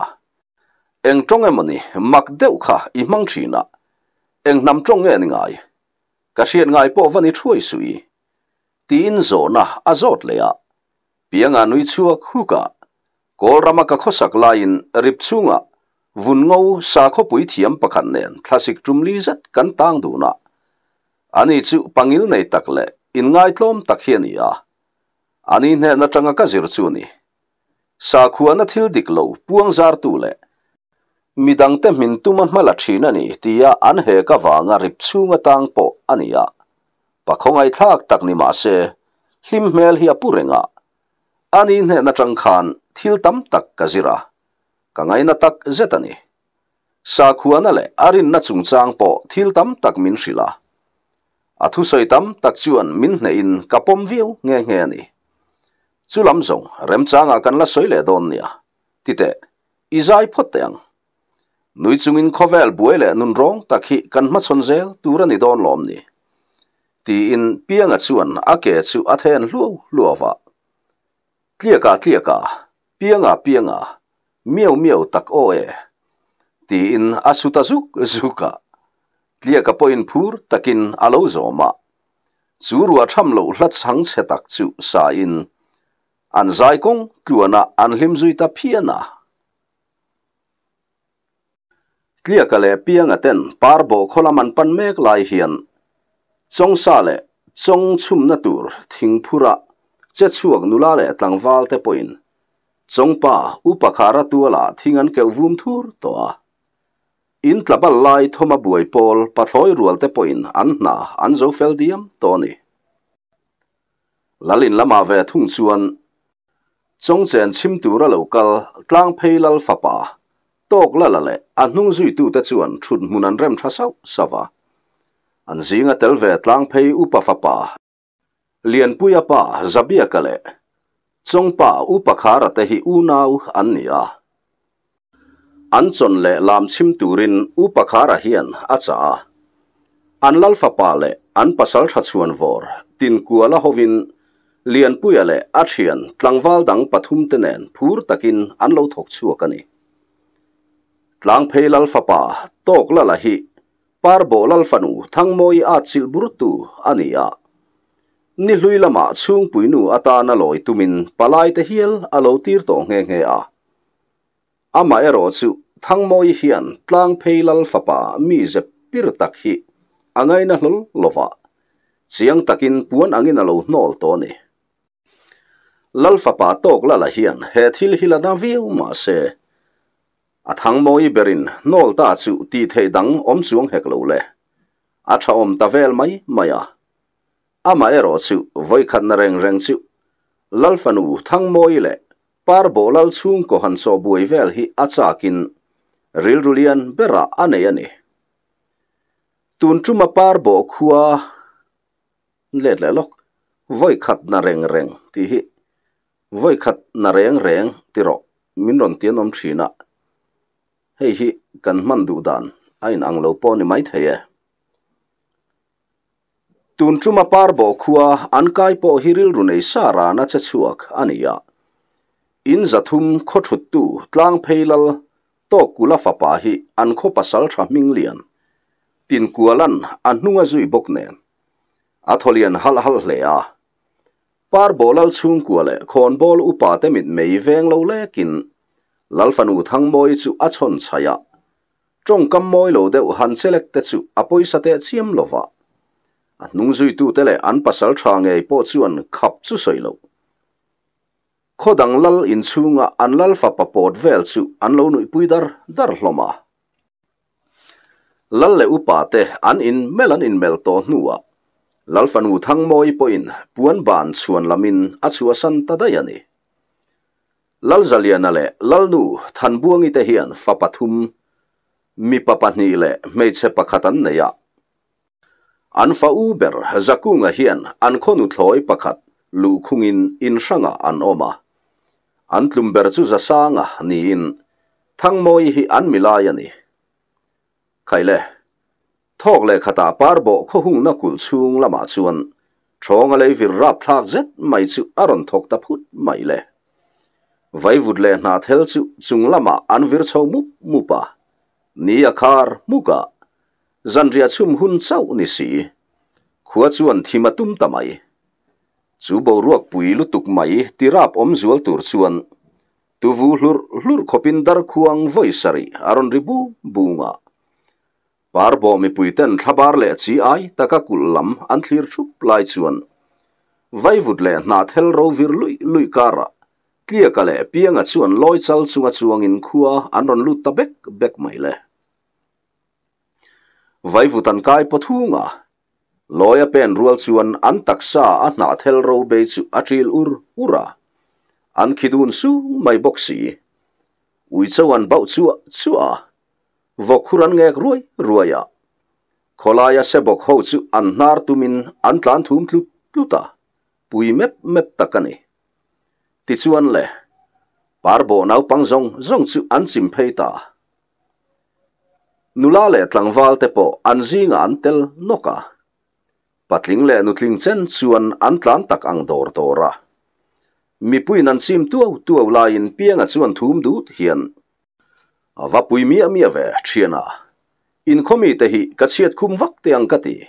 eng tawng emawni mak deuh kha i hmang thin a, eng hnam tawng nge ni ngai? Ka hriat ngai pawh va ni thuai suh i. Tiin zawhna a zawt leh a. Pianga nui chhuak huk a, Kawl rama ka khawsak laiin rip chhungah vun ngo sakhawpui thiam pakhat nen thlasik tum li zet kan tang dun a. Ani chu pangil nei tak leh inngaitlawm tak hi a ni a. Ani hnen atanga ka zir chu a ni. Sakhuana thil dik lo puang zartu leh midangte hmin tuma hma la thin a ni tia an hek avanga rip chhung atang pawh a ni a. Pakhawngaihthlak tak ni mah se, hlim hmel hi a pu reng a. Ani hnen atang khan thil tam tak ka zir a, ka ngaina tak zet a ni. Sakhuana leh a rinna chungchang pawh thil tam tak min hrilh a. A thusawi tam tak chuan min hnehin ka pawm viau nghe nghe a ni. Chu lam zawng remchangah kan la sawi leh dawn nia. Ti teh, i zai phawt teh ang. Nui chungin khawvel buai leh nun rawng tak hi kan hmachhawn zel tur a ni dawn lawm ni? Tiin Pianga chuan a ke chu a then hluau hluau a. Tliaka tliaka, Pianga pianga, miau miau tak aw e. Tiin a su ta zuk zuk a. Tliaka pawhin phur takin a lo zawm a. Chu ruah tham loh hla chhang chhe tak chu sain an zai kawng tluanah an hlim zui ta phian a. Tliaka leh Pianga ten par bawh khaw lam an pan mek lai hian Chawngsa leh Chawng chhumna tur thingphura che chhuak nula leh tlangval te pawhin Chawngpa upa khara tuala thing an keuh vum thur tawh a. In tlabal lai thawma buai pawl pathlawi rual te pawhin an hna an zo fel diam tawh a ni. Lalin lamah ve thung chuan Chawngchen chhim tura lo kal Tlangphei Lal fapa Tawk Lala leh a hnung zuitute chuan thut hmun an rem tha sauh sauh a. An zinga tel ve Tlangphei upa fapa Lianpuia pa Zabiaka leh Chawngpa upa Khara te hi unau an ni a. An chawn leh lam chhim turin Upa Khara hian a chah a. An lal fapa leh an pasal tha chhuan vawr Tinkuala hovin Lianpuia leh a thian tlangval dang pathumte nen phur takin an lo thawk chhuak a ni. Tlangphei lal fapa Tawk Lala hi Parbawh lal fanu Thangmawi a chilh burtu a ni a. Ni hlui lamah chhungpuinu atana lawi tumin palaite hial a lo tir tawh nghe nghe a. Amaherawh chu Thangmawi hian Tlangphei Lal fapa mi zep pir tak hi a ngaina hlawl lova, chiang takin puan angin a lo hnawl tawh a ni. Lal fapa tawk lala hian he thil hi la na viau mah se, a Thangmawi berin hnawl ta chu tih theih dang awm chuang hek lo le, a tha awm ta vel mai mai a. Amaherawh chu vawikhatna reng reng chu Lal fanu Thangmawi leh Parbawh lal chhungkaw han chaw buai vel hi a chakin rilru lian berah a nei a ni. Tun tuma Parbawh khua let leh lawk, vawi khat na reng reng tih hi vawi khat na reng reng ti rawh min rawn ti an awm thin a, hei hi kan hman duh dan a inang lo pawh a ni maithei e. Tun tuma Parbawh khua an kai pawh hi rilru nei sa rana che chhuak a ni a. In zathum khaw thuttu Tlangphei Lal Tawkula fapa hi an khaw pasal tha hming lian Tinkualan a hnung a zui bawk nen a thaw lian halh halh hle a. Parbawh Lal chhungkua leh khawnbawl upa te mitmei veng lo lekin Lal fanu Thangmawi chu a chhawn chhaih a. Tawngkam mawi lo deuh han chelek te chu a pawisa teh chiam lo va. A hnung zuitute leh an pasal tha ngei pawh chuan khap chu sawi lo. Khaw dang lal inchhunga an lal fapa pawt vel chu an lo nuihpui dar dar hlawm a. Lal leh upa te an in mel an inmel tawh hnuah Lal fanu Thangmawi pawhin puan ban chhuan lamin a chhuahsan ta daih a ni. Lalzaliana leh Lalnu Thanbuangi te hian fa pathum, mipa pahnih leh hmeichhe pakhat an nei a. An fa u ber Zakunga hian an khaw nuthlawi pakhat luhkhungin in hrangah an awm a. An tlum ber chu Zasanga niin Thangmawi hi an milai a ni. Khaile, thawk leh khatah Parbawh khawhungna kulh chhung lamah chuan Ṭhawnga lei vir rapthlak zet mai chu a rawn thawk ta phut mai le. Vaivut leh hnathel chu chung lamah an vir chho mup mup a, ni a khar hmuk a, zanriah chhum hun chauh ni si. Khua chuan thim a tum ta mai. Chu boruak pui lutuk mai tirap awm zual tur chuan tuvu hlurh hlurh khawpin darkhuang vawi sarih a rawn ri bung bung a. Parbawh mipuiten thlabar leh chi ai taka kulh lam an thlir thup lai chuan vaivut leh hnahthel ro vir luih luih karah Tliaka leh Pianga chuan lawi chal chunga chuangin khua an rawn lut ta bek bek mai le. Vaivut an kai paw thung a, lawi a pen rual chuan an taksa a hnahthel ro bei chu a ṭil ur ur a, an khi dun sung mai bawk si. Uicho an bauh chuah chuah a, Vawkhur an ngek ruai ruai a, khawlaia sebawk ho chu an hnar tumin an tlan thum tlut tlut a, pui mep mep tak a ni. Tichuan le, Parbawh naupang zawng zawng chu an chim phei ta. Nula leh tlangval te pawh an zingah an tel nawk a, patling leh nutling chen chuan an tlan tak ang dawr dawr a. Mipuiin an chim tuau tuau laiin Pianga chuan thum dut hian A va pui miah miah ve, thiana. Inkhawm mite hi ka chhiat khum vak teh ang ka ti,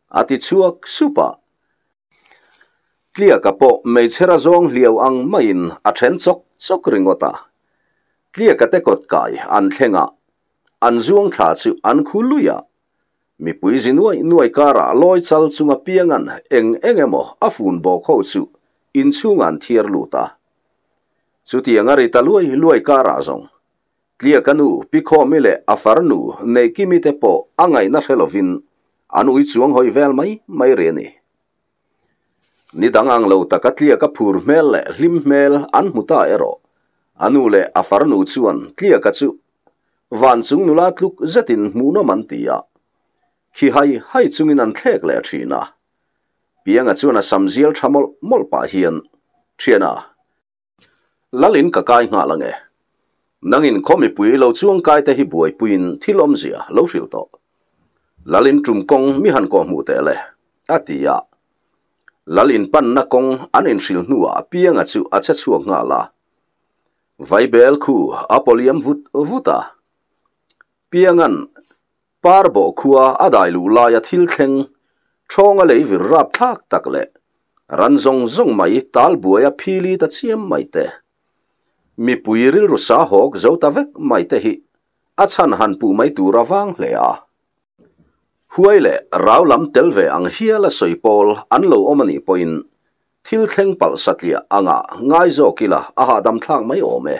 a ti chhuak sup a. Tliaka pawh meichhera zawng hliau ang maiin a then chawk chawk ringawt a. Tliaka te kawt kai an thleng a, an zuang thla chu an khu lui a. Mipui zi nuai nuai karah lawi chal chunga piangan eng eng emaw a fun bawk ho chu inchhungah an thiar lut a. Chutiang a ri ta luai luai karah zawng, Tliaka nu Pi Khawmi leh a farnu Neihkimi te pawh a ngaihna hre lovin an ui chuang hawi vel mai mai ri a ni. Ni dang ang lo taka Tliaka phur hmel leh hlim hmel an hmu ta erawh a nu leh a farnu chuan Tliaka chu van chung nula tluk zetin hmuhnawm an ti a, khi hai hai chungin an thlek leh thin a. Pianga chuan a sam zial tha mawlh mawlh pah hian, Thiana, Lalin ka kai nghal ange. Nangin khaw mipui lo chuang kai te hi buaipuiin thil awmzia lo hrilh tawh. Lalin tum kawng mi han kawh hmuh teh le, a ti a. Lalin panna kawng an inhrilh hnuah Pianga chu a che chhuak nghal a. Vaibel khu a pawliam vut vut a. Pianga'n Parbawh khua a dai luh laia thil thleng ṭhawnga lei vir rap thlak tak leh ran zawng zawng mai tal buaia phili ta chiam mai te, mipui rilru sa hawk zo ta vek mai te hi a chhan han puh mai tur a vang hle a. Huai leh rau lam tel ve ang hial a sawi pawl an lo awm a nih pawhin thil thleng palh satliah anga ngai zawk ila a hahdam thlak mai awm e.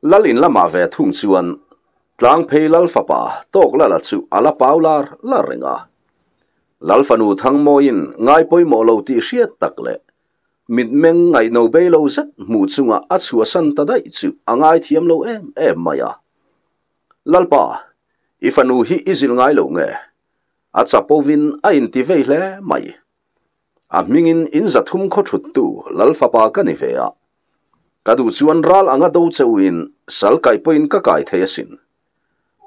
Lal in lamah ve thung chuan Tlangphei Lal fapa Tawklala chu a la pau lar lar reng a. Lal fanu Thangmawiin ngai pawimawh lo tih hriat tak leh mitmeng ngaihno bei lo zet hmuh chunga a chhuahsan ta daih chu a ngaithiam lo em em mai a. Lalpa, i fanu hi i zilh ngai lo nge? A chapovin a inti vei hle mai. A hmingin in zathum khaw thuttu Lal fapa ka ni ve a. Ka duh chuan ral anga do cheuhin sal kai pawhin ka kai thei asin.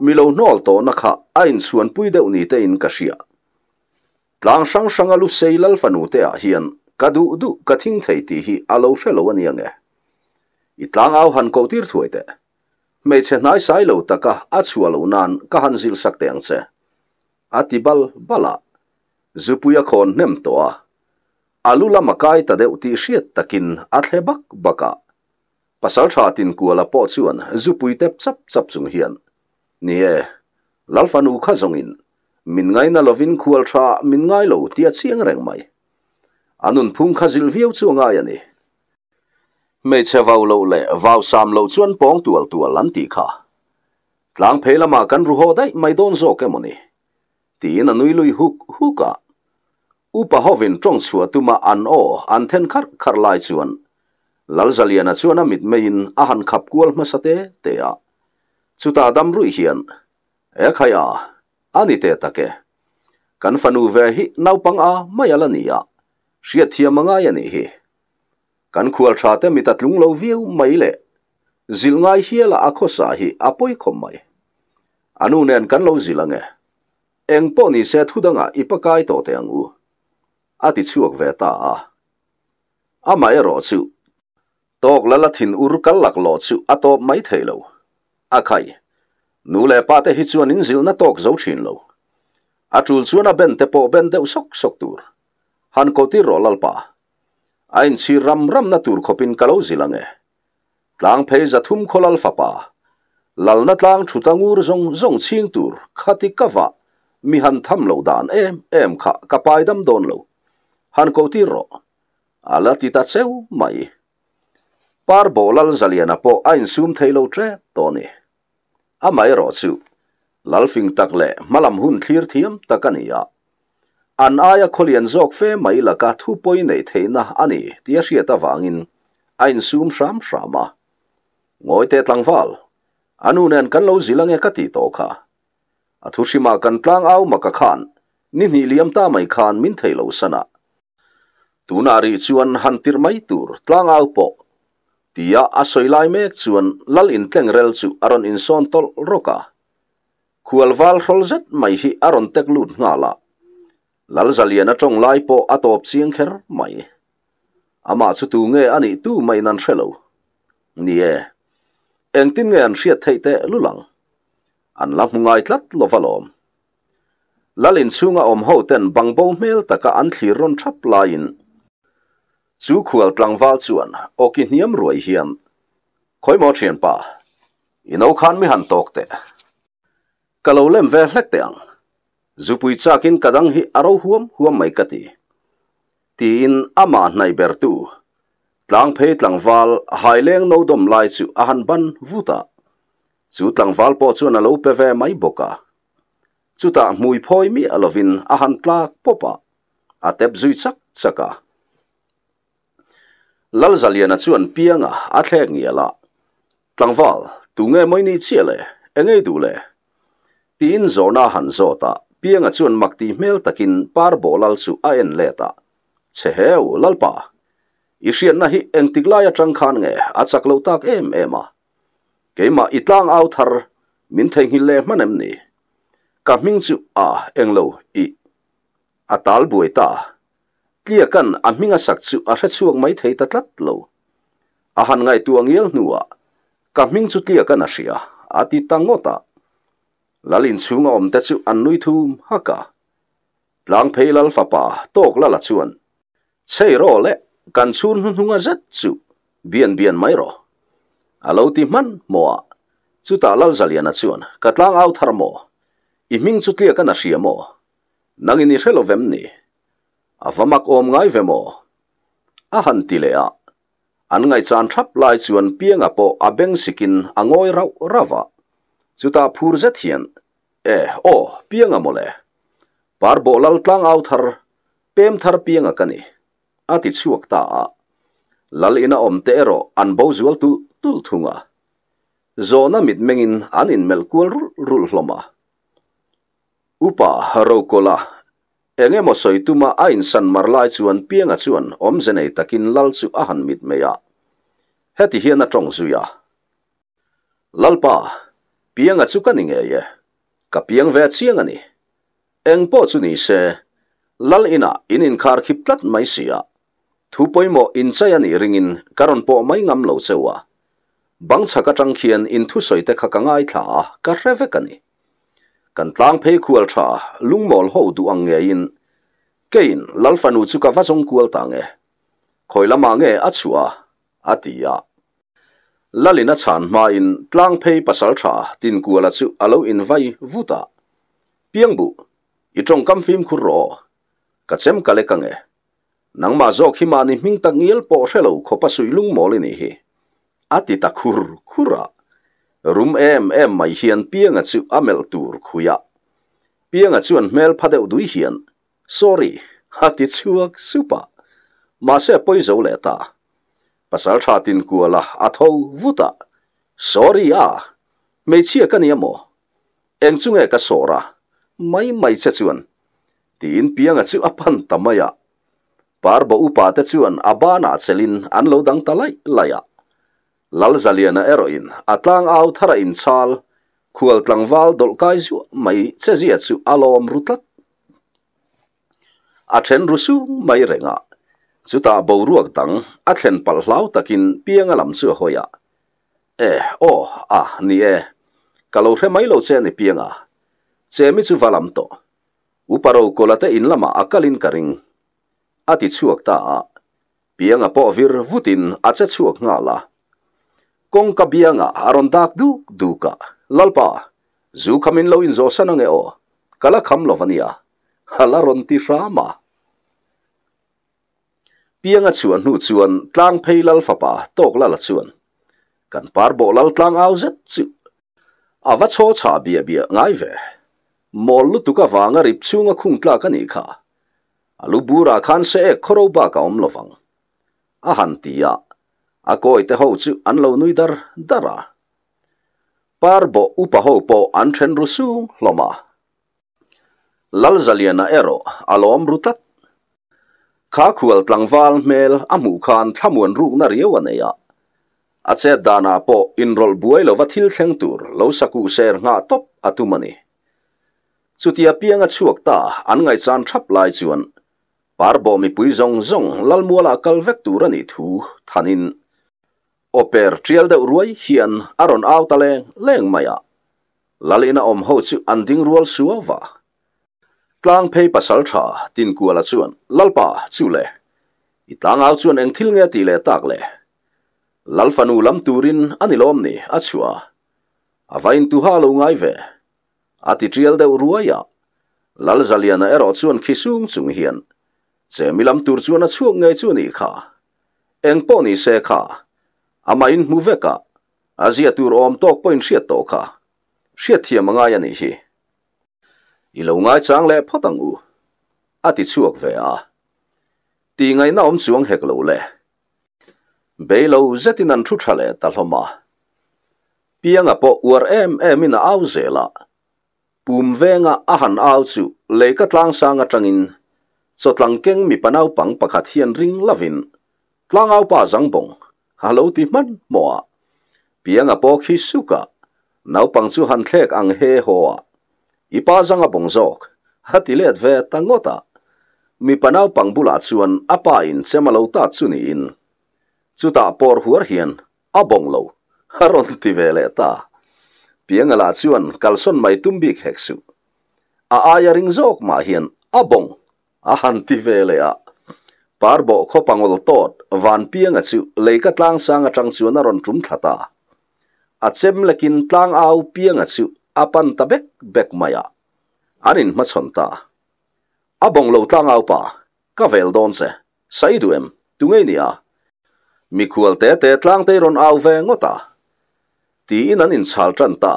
Mi lo hnawl tawhna kha a inchhuanpui deuh ni tein ka hria. Tlang hrang hranga Lusei Lal fanu te ah hian ka duh duh ka thing thei tih hi a lo hre lo a nia nge. I tlangau han koh tir thuai teh. Hmeichhe hnaisai lo taka a chhuah loh nan ka han zilh sak teh ang che. A ti bal bal a, zupui a khawn hnem tawh a, a lu lam a kai ta deuh tih hriat takin a thle bak bak a. Pasaltha Tinkuala pawh chuan zupui tep chap chap chung hian, Ni e, Lalfanu kha zawngin min ngaina lovin khual tha min ngai lo tih a chiang reng mai. A nunphung kha zilh viau chu a ngai a ni. Hmeichhe vau loh leh vau sam loh chuan pawng tual tual an tih kha. Tlang phei lamah kan ru haw daih mai dawn zawk emaw ni? Tiin a nui lui huk huk a. Upa hovin tawng chhuah tuma an aw an then kharh kharh lai chuan Lalzaliana chuan a mitmeiin a han khap kual hmasa te te a. Chutah dam ruih hian, E khai a, a ni teh tak e. Kan fanu ve hi naupang a mai a la ni a, hriatthiam a ngai a nih hi. Kan khual tha te mit a tlung lo viau mai le. Zilh ngai hiala a khawsa hi a pawi khawp mai. A nu nen kan lo zilh ange. Eng pawh ni se thu dangah i pakai tawh teh ang u. A ti chhuak ve ta a. Amaherawh chu tawk lala thin ur kal laklawh chu a tawp mai thei lo. A khai. Nu leh pa te hi chuan in zilhna tawk zo thin lo. A tul chuan a ben te pawh ben deuh sawk sawk tur. Han ko tir rawh Lalpa. A inchhir ram ramna tur khawpin ka lo zilh ang e. Tlang phei 300 khaw lal fapa, lalna tlang thuta ngur zawng zawng chhing tur khati ka vah mi han tham loh dan em em kha ka pai dam dawn lo. Han ko tir rawh. A la ti ta cheu mai. Parbawh lal Zaliana pawh a insum thei lo tep tawh a ni. Amaherawh chu Lalfing tak leh hmalam hun thlir thiam tak a ni a. An aia khawlian zawk fe mai laka thu pawi neih theihna a ni tih a hriat avangin a insum hram hram a. Ngawi teh tlangval, a nu nen kan lo zil ange ka tih tawh kha. A thu hrimah kan tlang au maka khan ni hnih liam ta mai khan min thei lo san a. Tunah rih chuan han tirh mai tur tlang au pawh tia a sawi lai mek chuan lal intlengrel chu a rawn insawn tawlh rawk a. Khual val hrawl zet mai hi a rawn tek lut nghal a. Lal Zaliana tawng lai pawh a tawp chiang kher mai. Amah chu tu nge a nih tu maiin an hre lo. Ni e, engtin nge an hriat theih teh lul ang? An la hmu ngai tlat lo va lawm. Lal inchhunga awm ho ten bangbo hmel taka an thlir rawn thap laiin chu khual tlangval chuan awki hniam ruai hian, Khawimaw thianpa, i no khan mi han tawk teh. Ka lo lem ve hlek teh ang. Zupui chakin ka dang hi a ro huam huam mai ka ti. Tiin amah hnaih bertu tlangphei tlangval haileng no dawm lai chu a han ban vut a. Chu tlangval pawh chuan a lo pe ve mai bawk a. Chutah hmui phawi miah lovin a han tlak pawp a, a tep zui chak chak a. Lalzaliana chuan Pianga a thlek ngial a, Tlangval, tunge mai ni chiah le, eng ei duh le? Tiin zawhna a han zawt a, Pianga chuan mak tih hmel takin Parbawh Lal chu a en let a, Che heu, Lalpa, i hriatna hi engtik lai atang khan nge a chak loh tak em em a? Keimah i tlang au thar min theihnghilh leh hman em ni? Ka hming chu a englo i a tal buai ta. Tliakan a hming a sak chu a hre chhuak mai thei ta tlat lo. A han ngaihtuah ngial hnuah ka hming chu Tliakan a hria a ti ta ngawt a. Lal inchhung a awm te chu an nui thum hak a. Tlangphei Lal fapa tawk lala chuan Chhei rawh le, kan chhur hnuhnunga zet chu bian bian mai rawh. A lo ti hman maw a, chutah Lalzaliana chuan, Ka tlang au thar maw? I hming chu tliak a na hria maw? Nangin i hre lo vem ni? A va mak awm ngai ve maw? A han ti leh a, an ngaihchan thap lai chuan Pianga pawh a beng sikin a ngawi rauh rauh a, chutah phur zet hian, E, aw, Pianga mawle! Parbawh Lal tlang au thar Pem thar pianga ka ni, a ti chhuak ta a. Lal ina awm te erawh an bo zual tulh tulh thung a. Zawhna mitmengin an inmelh kual rulh rulh hlawm a. Upa Rokawla eng emaw sawi tuma a insan mar lai chuan Pianga chuan awmze nei takin Lal chu a han mitmei a. Heti hian a tawng zui a. Lalpa, Pianga chu ka ni ngei e. Ka piang ve chiang a ni. Eng pawh chu ni se, Lal inah in inkhar khip tlat mai si a, thu pawimawh inchai a nih ringin ka rawn pawh mai ngam lo cheu a. Bang chhak atang khian in thusawi te kha ka ngaithla a, ka hre vek a ni. Kan tlang phei khual tha lungmawl ho duh ang ngeiin keiin Lal fanu chu ka va zawng kual ta nge. Khawi lamah nge a chhuah a? a ti a. Lalin a chhan hmain tlang phei pasal tha Tinkuala chu a lo invai vut a. Piangbuh, i tawngkam fimkhur rawh aw. Ka chem ka lek ange. Nangmah zawk hi mahni hming tak ngial pawh hre lo khawpa suih lungmawl i nih hi. A ti ta khur khur a. Rum em em mai hian Pianga chu a melh tur khui a. Pianga chuan hmel pha deuh dui hian, Sorry, a ti chhuak sup a. Mahse a pawi zo leh ta. Pasal tha Tinkuala a tho vut a. Sorry a, hmeichhia ka nia maw? Eng chu nge ka sawr a? Mai mai che chuan. Tiin Pianga chu a pan ta mai a. Parbo upa te chuan a banah chelin an lo dang ta laih laih a. Lalzaliana erawhin a tlang au thar a inchhal, khual tlangval dawlh kai zuah mai che zia chu a lawm ru tlat. A then ru sung mai reng a, chutah boruak dang a thlen palh hlau takin Pianga lam chu a hawi a. E, aw, a, ni e. Ka lo hre mai lo che a ni Pianga. Chemi chu va lam tawh. Upa Rokawla te in lamah a kalin ka ring. A ti chhuak ta a. Pianga pawh vir vutin a che chhuak nghal a. Kawngka biangah a rawn dak duk duk a, Lalpa, zu kha min lo inzawhsan ange aw, ka la kham lo va nia, a la rawn ti hram a. Pianga chhuah hnu chuan tlang phei Lal fapa tawk lala chuan kan par bawh lal tlang au zet chu a va chhaw chhah biah biah ngai ve. Mawl lutuk avanga rip chhunga khung tlak a nih kha. A lu burah khan se ek khawro bak a awm lovang. A han ti a, a kawi te ho chu an lo nui dar dar a. Par bawh upa ho pawh an then ru sung hlawm a. Lalzaliana erawh a lawm ru tlat. Kha khual tlangval hmel a hmuh khan thlamuan rukna riau a nei a. A chet danah pawh inrawlh buai lova thil thleng tur lo sakuh ser nghah tawp a tum a ni. Chutia pianga chhuak ta an ngaihchan thap lai chuan Parbawh mipui zawng zawng Lalmualah kal vek tur a nih thu thanin awper tial deuh ruai hian a rawn au ta leng leng mai a. Lal ina awm ho chu an ding rual suau va. Tlang phei pasal tha Tinkuala chuan, Lalpa, chu le. I tlangau chuan eng thil nge tih leh tak le? Lal fanu lam turin a ni lawm ni a chhuah a. A va intuha lo ngai ve. A ti tial deuh ruai a. Lal Zaliana erawh chuan khi sung chung hian, Chemi lam tur chuan a chhuak ngei chu a nih kha. Eng pawh ni se kha. Amah in hmu vek a. A zia tur awm tawk pawhin hriat tawh kha. Hriatthiam a ngai a nih hi. I lo ngaichang leh phawt ang u. A ti chhuak ve a. Tih ngaihna awm chuang hek lo le. Beilo zetin an thu tha leh ta hlawm a. Pianga pawh uar em emin a au zel a. Pum venga a han au chu leika tlangsang atangin chawtlang keng mipa naupang pakhat hian ring lovin Tlangau pa zangbawng a lo ti hmanhmawh a. Pianga pawh khi suk a, naupang chu han thlek ang he haw a, I pa zang a bawng zawk, a ti let ve ta ngawt a. Mipa naupang bulah chuan a pa in chem a lo tat chu niin, chutah pawr huar hian a bawng lo, a rawn ti ve leh ta. Pianga lah chuan kalsawn mai tum bik hek suh. A aia ring zawk mah hian a bawng A han ti ve leh a. Parbawh khaw pangawl tawt Vanpianga chu leika tlangsang atang chuan a rawn tum thla ta. A chem lekin tlangau Pianga chu a pan ta bek bek mai a. An inhmachhawn ta. A bawng lo tlangau pa, ka vel dawn che. Sai duh em? Tu ngei nia? Mikhual te te tlangtei rawn au ve ngawt a. Tiin an inchhal tan ta.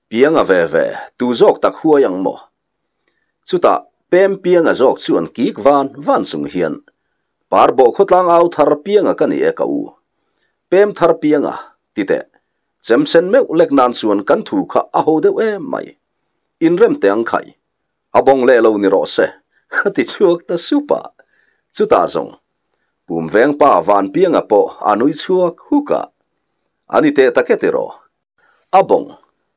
Pianga ve ve, tu zawk tak huai ang maw? Chutah pem Pianga zawk chuan kik van van chung hian, Parbawh khawtlang au thar Pianga ka ni e ka u. Pem thar Pianga, ti teh, chemsen meuh lek nan chuan kan thu kha a ho deuh em mai. Inrem teh ang khai, a bawng leh lo ni rawh se, a ti chhuak ta sup a. Chutah zawng, pum veng pa Van Pianga pawh a nui chhuak huk a, A ni teh tak e tiraw? A bawng,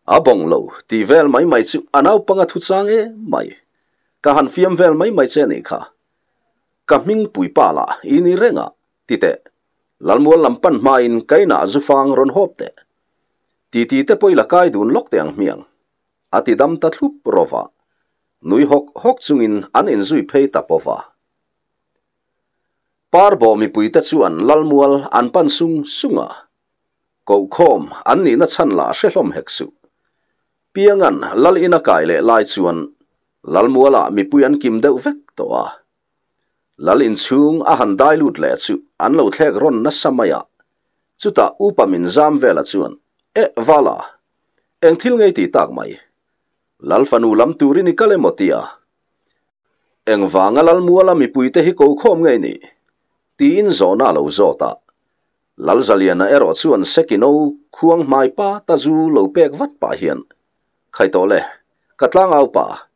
a bawng lo tih vel mai mai chu a naupanga thu chang e mai. Ka han fiam vel mai mai che nih kha. Ka hming puipa lah i ni reng a, ti teh. Lalmual lam pan hmain ka inah zufang rawn hawp teh. Titi te pawh i la kai dun lawk teh ang hmiang. A ti dam ta thlup rawva. Nui hawk hawk chungin an inzui phei ta pawva. Parbawh mipuite chuan Lalmual an pan sung sung a. Kohkhawm an nihna chhan lah hre hlawm hek suh. Piangan Lal ina kai leh lai chuan Lalmualah mipui an kim deuh vek tawh a. Lal inchhung a han dai lut leh chu an lo thlek rawn nasa mai a. Chutah upa min zam vela chuan, Eh Vala, eng thil ngei ti tak mai? Lal fanu lam turin i kal emaw tia? Engvanga Lalmuala mipuite hi kokhawm ngei ni? tiin zawhna a lo zawt a. Lalzaliana erawh chuan Sekino khuang hmai pa ta zu lo pek vat pah hian, Khai tawh le, ka tlangau pa.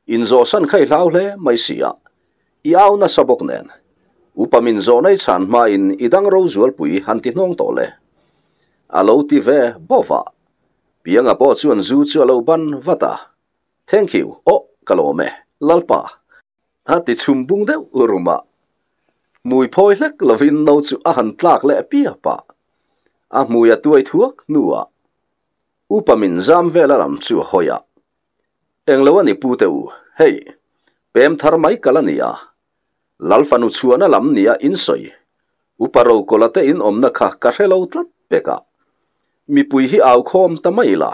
Inzawhsan kha i hlau hle mai si a, i au nasa bawk nen. Upa min zawh nei chhan hmain i dang ro zualpui han ti hnawng tawh le. A lo ti ve bawv a. Pianga pawh chuan zu chu a lo ban vat a. Thank you, aw ka lawm e, Lalpa. A ti chhum bung deuh rum a. Hmui phawi hlek lovin no chu a han tlak leh piap a. A hmui a tuai thuak hnuah upa min zam vel a lam chu a hawi a. Englo a ni pu te u, hei, pem thar mai kal a ni a. Lal fanu chhuahna lam nia in sawi. Upa Rokawla te in awmna kha ka hre lo tlat pek a. Mipui hi au khawm ta mai la,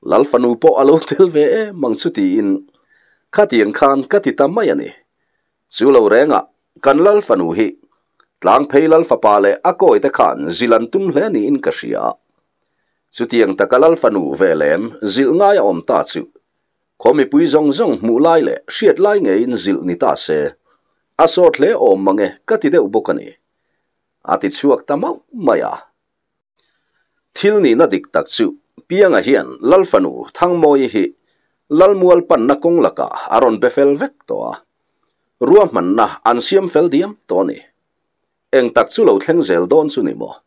Lal fanu pawh a lo tel ve em ang chu tiin khatiang khan ka ti ta mai a ni. Chu lo rengah kan Lal fanu hi Tlangphei Lal fapa leh a kawi te khan zilh an tum hle niin ka hria a. Chutiang taka Lal fanu ve lem zilh ngai a awm ta chu khaw mipui zawng zawng hmuh lai leh hriat lai ngeiin zilh ni ta se a sawt hle awm mange ka ti deuh bawk a ni. A ti chhuak ta mauh mai a. Thil nihna dik tak chu Pianga hian Lal fanu Thangmawii hi Lalmual panna kawng lakah a rawn be fel vek tawh a, ruahmanna an siam fel diam tawh a ni. Eng tak chu lo thleng zel dawn chu ni maw?